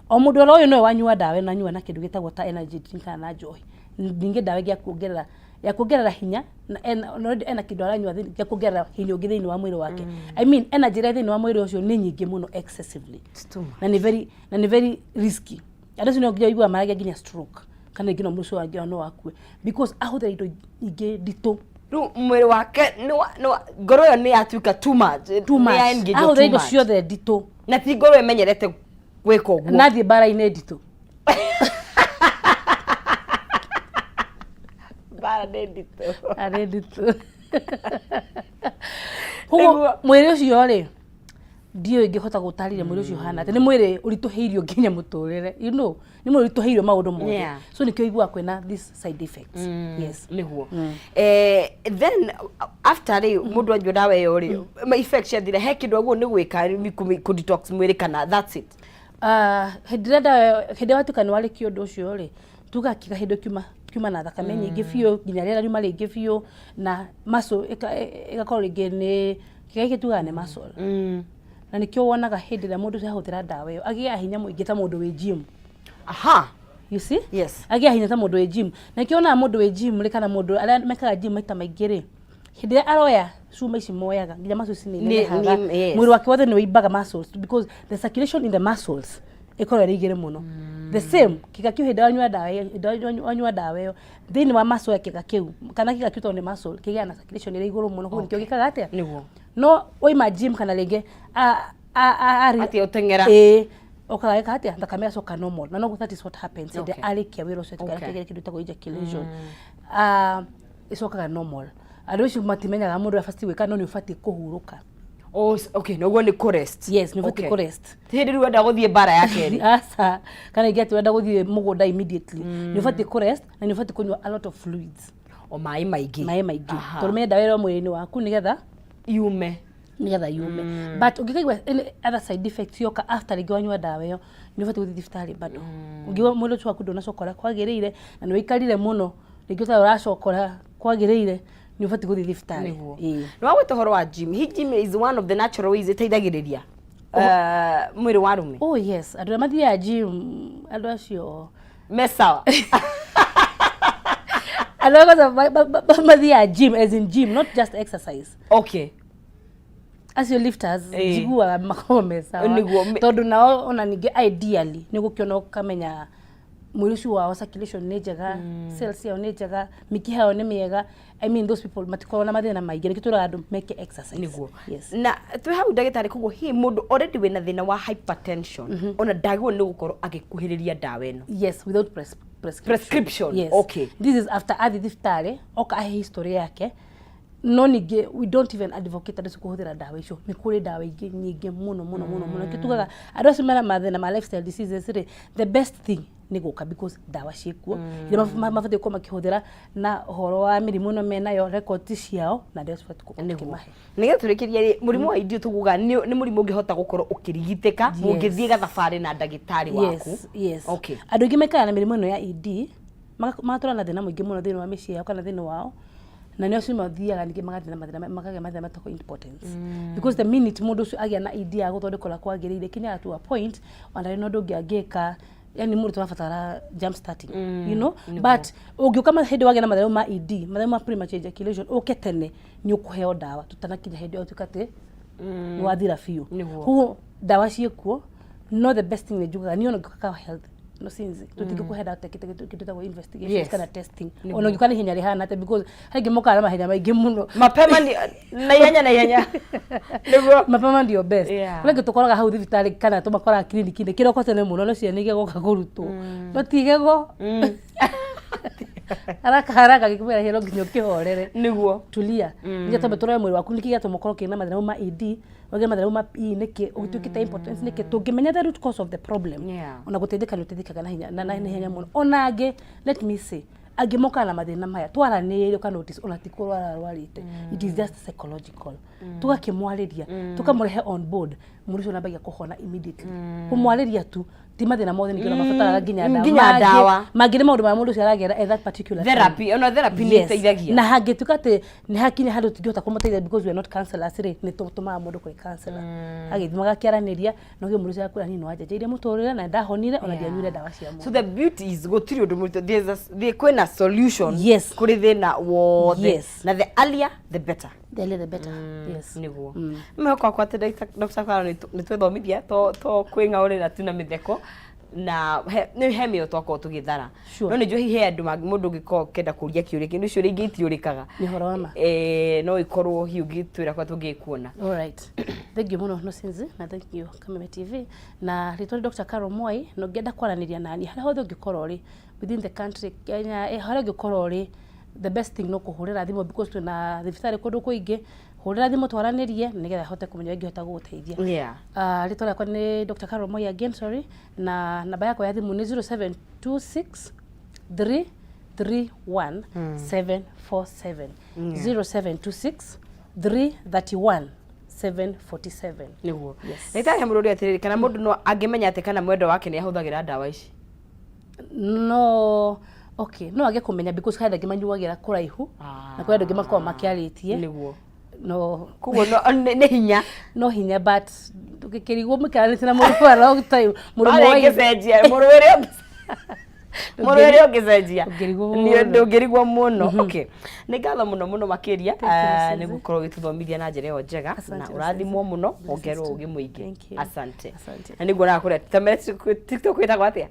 O mũndũ oro ũyũ nowe wanyua ndawa ĩno, anyua na kĩndũ gĩtagwo ta energy drink kana na njohi, ningĩ ndawa ĩngĩ ya kuongerera hinya, na already ena kĩndũ aranyua gĩa kuongerera hinya ũngĩ thĩinĩ wa mwĩrĩ wake. I mean, energy ĩrĩa thĩinĩ wa mwĩrĩ ũcio nĩ nyingĩ mũno excessively. Na nĩ very risky. Andũ acio no nginya ũiguaga maragia nginya stroke kana rĩngĩ no mũndũ ũcio wangĩ no akue because ahũthĩra indo ingĩ nditũ. Rĩu mwĩrĩ wake ngoro ĩyo nĩ yatuĩka too much. Too much. Nĩ ya engage Ahũthĩra too indo much. ciothe nditũ. Na ti ngoro ĩmenyerete gwĩka ũguo. Na athiĩ mbara-inĩ nditũ. Mbara nĩ nditũ. Arĩ nditũ. Koguo mwĩrĩ ũcio rĩ, ndiũĩ ingĩhota gũtarĩria mwĩrĩ ũcio ũhana atĩa. Nĩ mwĩrĩ ũritũhĩirio nginya mũtũrĩre, you know, nĩ mwĩrĩ ũritũhĩirio maũndũ mothe. So nĩkĩo ũiguaga kwĩna these side effects. Yes. Nĩguo. Then after rĩ, mũndũ anyua ndawa ĩyo rĩ, ma effect ciathira, he kĩndũ agwo nĩ gwĩka kũ detox mwĩrĩ kana that's it? Ah, hĩndĩ ĩrĩa ndawa ĩyo, hĩndĩ ĩrĩa watuĩka nĩ warĩkia ũndũ ũcio rĩ, tugaga kĩga hĩndĩ kiuma na thakame nyingĩ biũ, nginya rĩera riuma rĩingĩ biũ, na muscle ĩgakorwo rĩngĩ nĩ kĩga gĩkĩ tugaga nĩ muscle. Na nĩkĩo wonaga hĩndĩ ĩrĩa mũndũ ũcio ahũthĩra ndawa ĩyo agĩaga hinya mũingĩ ta mũndũ wĩ gym. Aha. You see? Yes. Agĩaga hinya ta mũndũ wĩ gym. Na nĩkĩo wonaga mũndũ wĩ gym rĩ, kana mũndũ arĩa mekaga gym maita maingĩ rĩ, hĩndĩ ĩrĩa aroya cuma ici moyaga, nginya muscles nĩ inenehaga. Mwĩrĩ wake wothe nĩ ũimbaga muscles because the circulation in the muscles ĩkoragwo ĩrĩ igĩrĩ mũno. The same kĩga kĩu, hĩndĩ wanyua ndawa ĩyo, hĩndĩ wanyua ndawa ĩyo, thĩinĩ wa muscle ya kĩga kĩu, kana kĩga kĩu tondũ nĩ muscle, kĩgĩaga na circulation ĩrĩ igũrũ mũno, koguo nĩkĩo gĩkaga atĩa? Nĩguo. No waima gym kana rĩngĩ Atĩ ũteng'era. Ĩĩ, okaga gĩka atĩa, thakame yacoka normal, na noguo that is what happens hĩndĩ arĩkia wĩra ũcio, atiga kĩndũ gĩtagwo ejaculation. Ah, ĩcokaga normal. Andũ acio matimenyaga mũndũ abatiĩ gwĩka, no nĩ ũbatiĩ kũhurũka. Oh, okay, noguo nĩ kũ rest. Yes, nĩ ũbatiĩ kũ rest. Ti hĩndĩ rĩu wenda gũthiĩ mbara ya kerĩ. Aca, kana ingĩ atĩ wenda gũthiĩ mũgũnda immediately. Nĩ ũbatiĩ kũ rest na nĩ ũbatiĩ kũnyua a lot of fluids. O maĩ maingĩ. Maĩ maingĩ. Tondũ menya ndawa ĩrĩ o mwĩrĩ-inĩ waku nĩgetha yume. Nĩgetha yume. But ũngĩkaigua any other side effect yoka after rĩngĩ wanyua ndawa ĩyo, nĩ ũbatiĩ gũthiĩ thibitarĩ bado. Ũngĩigua mwĩrĩ ũcio waku ndũnacoka ũrĩa kwagĩrĩire na nĩ wĩikarire mũno, rĩngĩ ũtarĩ ũracoka ũrĩa kwagĩrĩire, nĩ ũbatiĩ gũthiĩ thibitarĩ. Nĩguo. Ĩĩ. Nĩ wagweta ũhoro wa gym. Hi gym is one of the natural ways ĩteithagĩrĩria mwĩrĩ wa arũme? Oh yes, andũ arĩa mathiaga gym, andũ acio me sawa. Andũ arĩa kwanza mathiaga gym as in gym, not just exercise. Acio lifters, njiguaga makoragwo me sawa. Nĩguo, Tondũ nao ona ningĩ ideally nĩ gũkĩona ũkamenya mwĩrĩ ũcio wao circulation nĩ njega, cells ciao nĩ njega, mĩkiha yao nĩ mĩega. I mean, those people matikoragwo na mathĩna maingĩ, nĩkĩo twĩraga andũ meke exercise. Nĩguo. Yes. Na twĩ hau, ndagĩtarĩ, koguo hihi mũndũ already wĩna thĩna wa hypertension ona ndagĩrĩirwo nĩ gũkorwo agĩkuhĩrĩria ndawa ĩno? Yes, without prescription. Prescription. Yes. This is after athiĩ thibitarĩ, oka ahe history yake. No ningĩ we don't even advocate andũ acio kũhũthĩra ndawa icio. Nĩ kũrĩ ndawa ingĩ nyingĩ mũno mũno mũno mũno. Nĩkĩo tugaga andũ acio mena mathĩna ma lifestyle diseases rĩ, the best thing nĩ gũka because ndawa ciĩkuo iria mabatiĩ gũkorwo makĩhũthĩra na ũhoro wa mĩrimũ ĩno menayo, record ciao na ndawa cibatiĩ gũkorwo tũkĩmahe. Nĩgetha tũrĩkĩrie rĩ, mũrimũ wa idio tũguga nĩ mũrimũ ũngĩhota gũkorwo ũkĩrigitĩka ũngĩthiĩ gathabarĩ na ndagĩtarĩ waku? Yes. Andũ aingĩ maikaraga na mĩrimũ ĩno ya ED, magatũra na thĩna mũingĩ mũno thĩinĩ wa mĩciĩ yao kana thĩinĩ wao, na nĩ acio mathiaga ningĩ magathiĩ na mathĩna, makagĩa mathĩna metagwo impotence, because the minute mũndũ ũcio agĩa na ED ya gũthondekwo ũrĩa kwagĩrĩire, ĩkinyaga to a point ona ndarĩ na ũndũ ũngĩ angĩka, yani mũndũ tũrabatara jump starting, you know. But ũngĩũka hĩndĩ wagĩa na mathĩna ma ED, mathĩna ma premature ejaculation, ũke tene, nĩ ũkũheo ndawa tũtanakinya hĩndĩ ĩyo ũtuĩka atĩ nĩ wathira biũ. Koguo ndawa ciĩkuo, no the best thing nĩ njugaga niĩ ona ũngĩũka ka health no since tũtingĩkũhe ndawa tũtekĩte kĩndũ gĩtagwo investigation kana testing, ona ũngĩũka na ihenya rĩhana atĩa, because harĩ angĩ mokaga na mahenya maingĩ mũno. Mapema ni na ihenya na ihenya, nĩguo. Mapema ndio best. Kũrĩ angĩ tũkoraga hau thibitarĩ kana tũmakoraga kiriniki-inĩ kĩroko tene mũno, no ciana igegoka kũrutwo, no ti igego, haraka haraka gĩkĩmwĩra hĩro nginya ũkĩhorere. Tulia, nginya twambe tũrore mwĩrĩ waku nĩkĩ gĩatũma ũkorwo kĩna mathĩna ma ED, wagĩa mathĩna ma PE nĩkĩ, ũtuĩkĩte impotence nĩkĩ. Tũngĩmenya the root cause of the problem, ona gũteithĩka nĩ ũteithĩkaga na hinya na ihenya mũno. Ona angĩ, let me say, angĩ mokaga na mathĩna maya twaranĩrĩria, ũka notice ona ti kũrwara arwarĩte, it is just psychological. Tũgakĩmwarĩria, tũkamũrehe on board, mũndũ ũcio nambagia kũhona immediately. Kũmwarĩria tu, ti mathĩna mothe ningĩ ona mabataraga nginya ndawa. Nginya ndawa. Mangĩ nĩ maũndũ marĩa mũndũ ũcio aragera at that particular time. Therapy, ona therapy nĩ ĩteithagia. Na hangĩtuĩka atĩ nĩ hakinya handũ tũtingĩhota kũmũteithia because we are not counselors rĩ, nĩ tũtũmaga mũndũ kũrĩ counselor, agĩthiĩ magakĩaranĩria, na ũgĩ mũndũ ũcio agakwĩra, niĩ nĩ wanjenjeirie mũtũrĩre na ndahonire ona ndianyuire ndawa cia mũndũ. So the beauty is gũtirĩ ũndũ mũritũ. Kwĩna solution kũrĩ thĩna wothe. Na the earlier the better. The earlier the better, yes. Nĩguo. Mwĩhoko wakwa atĩ Dr. Clara nĩ twethomithia to kwĩng'aũrĩra tu na mĩtheko na nĩ he mĩo twakorwo tũgĩthara. No nĩ njũĩ hihi he andũ mũndũ ũngĩkorwo ũkĩenda kũria kĩũria kĩu, nĩ ciũria ingĩ itiũrĩkaga. Nĩ ũhoro wa ma. No ĩkorwo hihi ũngĩtwĩra kũrĩa tũngĩkuona. All right. Thank you mũno Nosinzi, na thank you Kameme TV. Na rĩtwa nĩ Dr. Carol Mwai, na ũngĩenda kwaranĩria nani harĩa hothe ũngĩkorwo ũrĩ within the country Kenya, harĩa ũngĩkorwo ũrĩ, The best thing no kũhũrĩra thimũ, because twĩna thibitarĩ kũndũ kũingĩ. Hũrĩra thimũ twaranĩrie nĩgetha hote kũmenya ũrĩa ingĩhota gũgũteithia. Rĩtwa rĩakwa nĩ Dr. Carol Moi again, sorry, na namba yakwa ya thimũ nĩ 0726 331 747. 0726 331 747. Nĩguo. Yes. Na itarĩ mũrũri atĩrĩrĩ, kana mũndũ no angĩmenya atĩ kana mwendwa wake nĩ ahũthagĩra ndawa ici? No, okay, no age kũmenya because harĩ andũ angĩ manyuagĩra kũraihu na kũrĩ andũ angĩ makoragwo makĩarĩtie. No. Koguo no nĩ hinya. No hinya, but ndũngĩkĩrigwo mũikaranĩtie na mũndũ for a long time, mũndũ Marĩa mũĩ- ĩngĩcenjia mũrũĩre ũngĩcenjia. Ndũngĩrigwo Nĩ mũno. ndũngĩrigwo mũno. Okay, nĩ ngatho mũno mũno makĩria. Thank you, Ah, Suzy. nĩ gũkorwo ũgĩtũthomithia na njĩra ĩyo njega na Asante, ũrathimwo Suzy. mũno, Blessings wongererwo too. ũgĩ mũingĩ. Thank you. Asante. Asante. Na nĩguo nakũrĩa tamere TikTok wĩtagwo atĩa?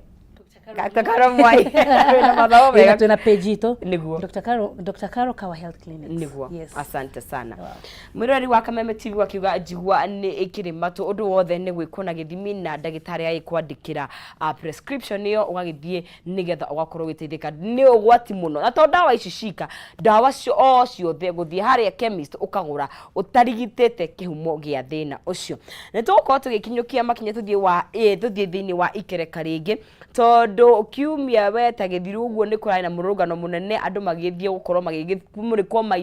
Dr. Carol Mwai, wĩna mathomo mega. Twĩna page itũ. Nĩguo. Dr. Carol, Dr. Carol Kawa Health Clinics. Nĩguo. Yes. Asante sana, mwĩroreri wa Kameme TV. Akiuga njigua nĩ ĩkĩrĩ matũ, ũndũ wothe nĩ gwĩkwo na gĩthimi, na ndagĩtarĩ agĩkwandĩkĩra prescription ĩyo, ũgagĩthiĩ nĩgetha ũgakorwo ũgĩteithĩka. Nĩ ũgwati mũno, na to ndawa ici cika, ndawa cio o ciothe, gũthiĩ harĩa chemist ũkagũra ũtarigitĩte kĩhumo gĩa thĩna ũcio. Nĩ tũgũkorwo tũgĩkinyũkia makinya, tũthiĩ wa tũthiĩ thĩinĩ wa ikereka rĩngĩ, tondũ kiumia weta gĩthiru ũguo nĩ kũrarĩ na mũrũrũngano mũnene, andũ magĩthiĩ gũkorwo magĩmũrĩkwo maitho.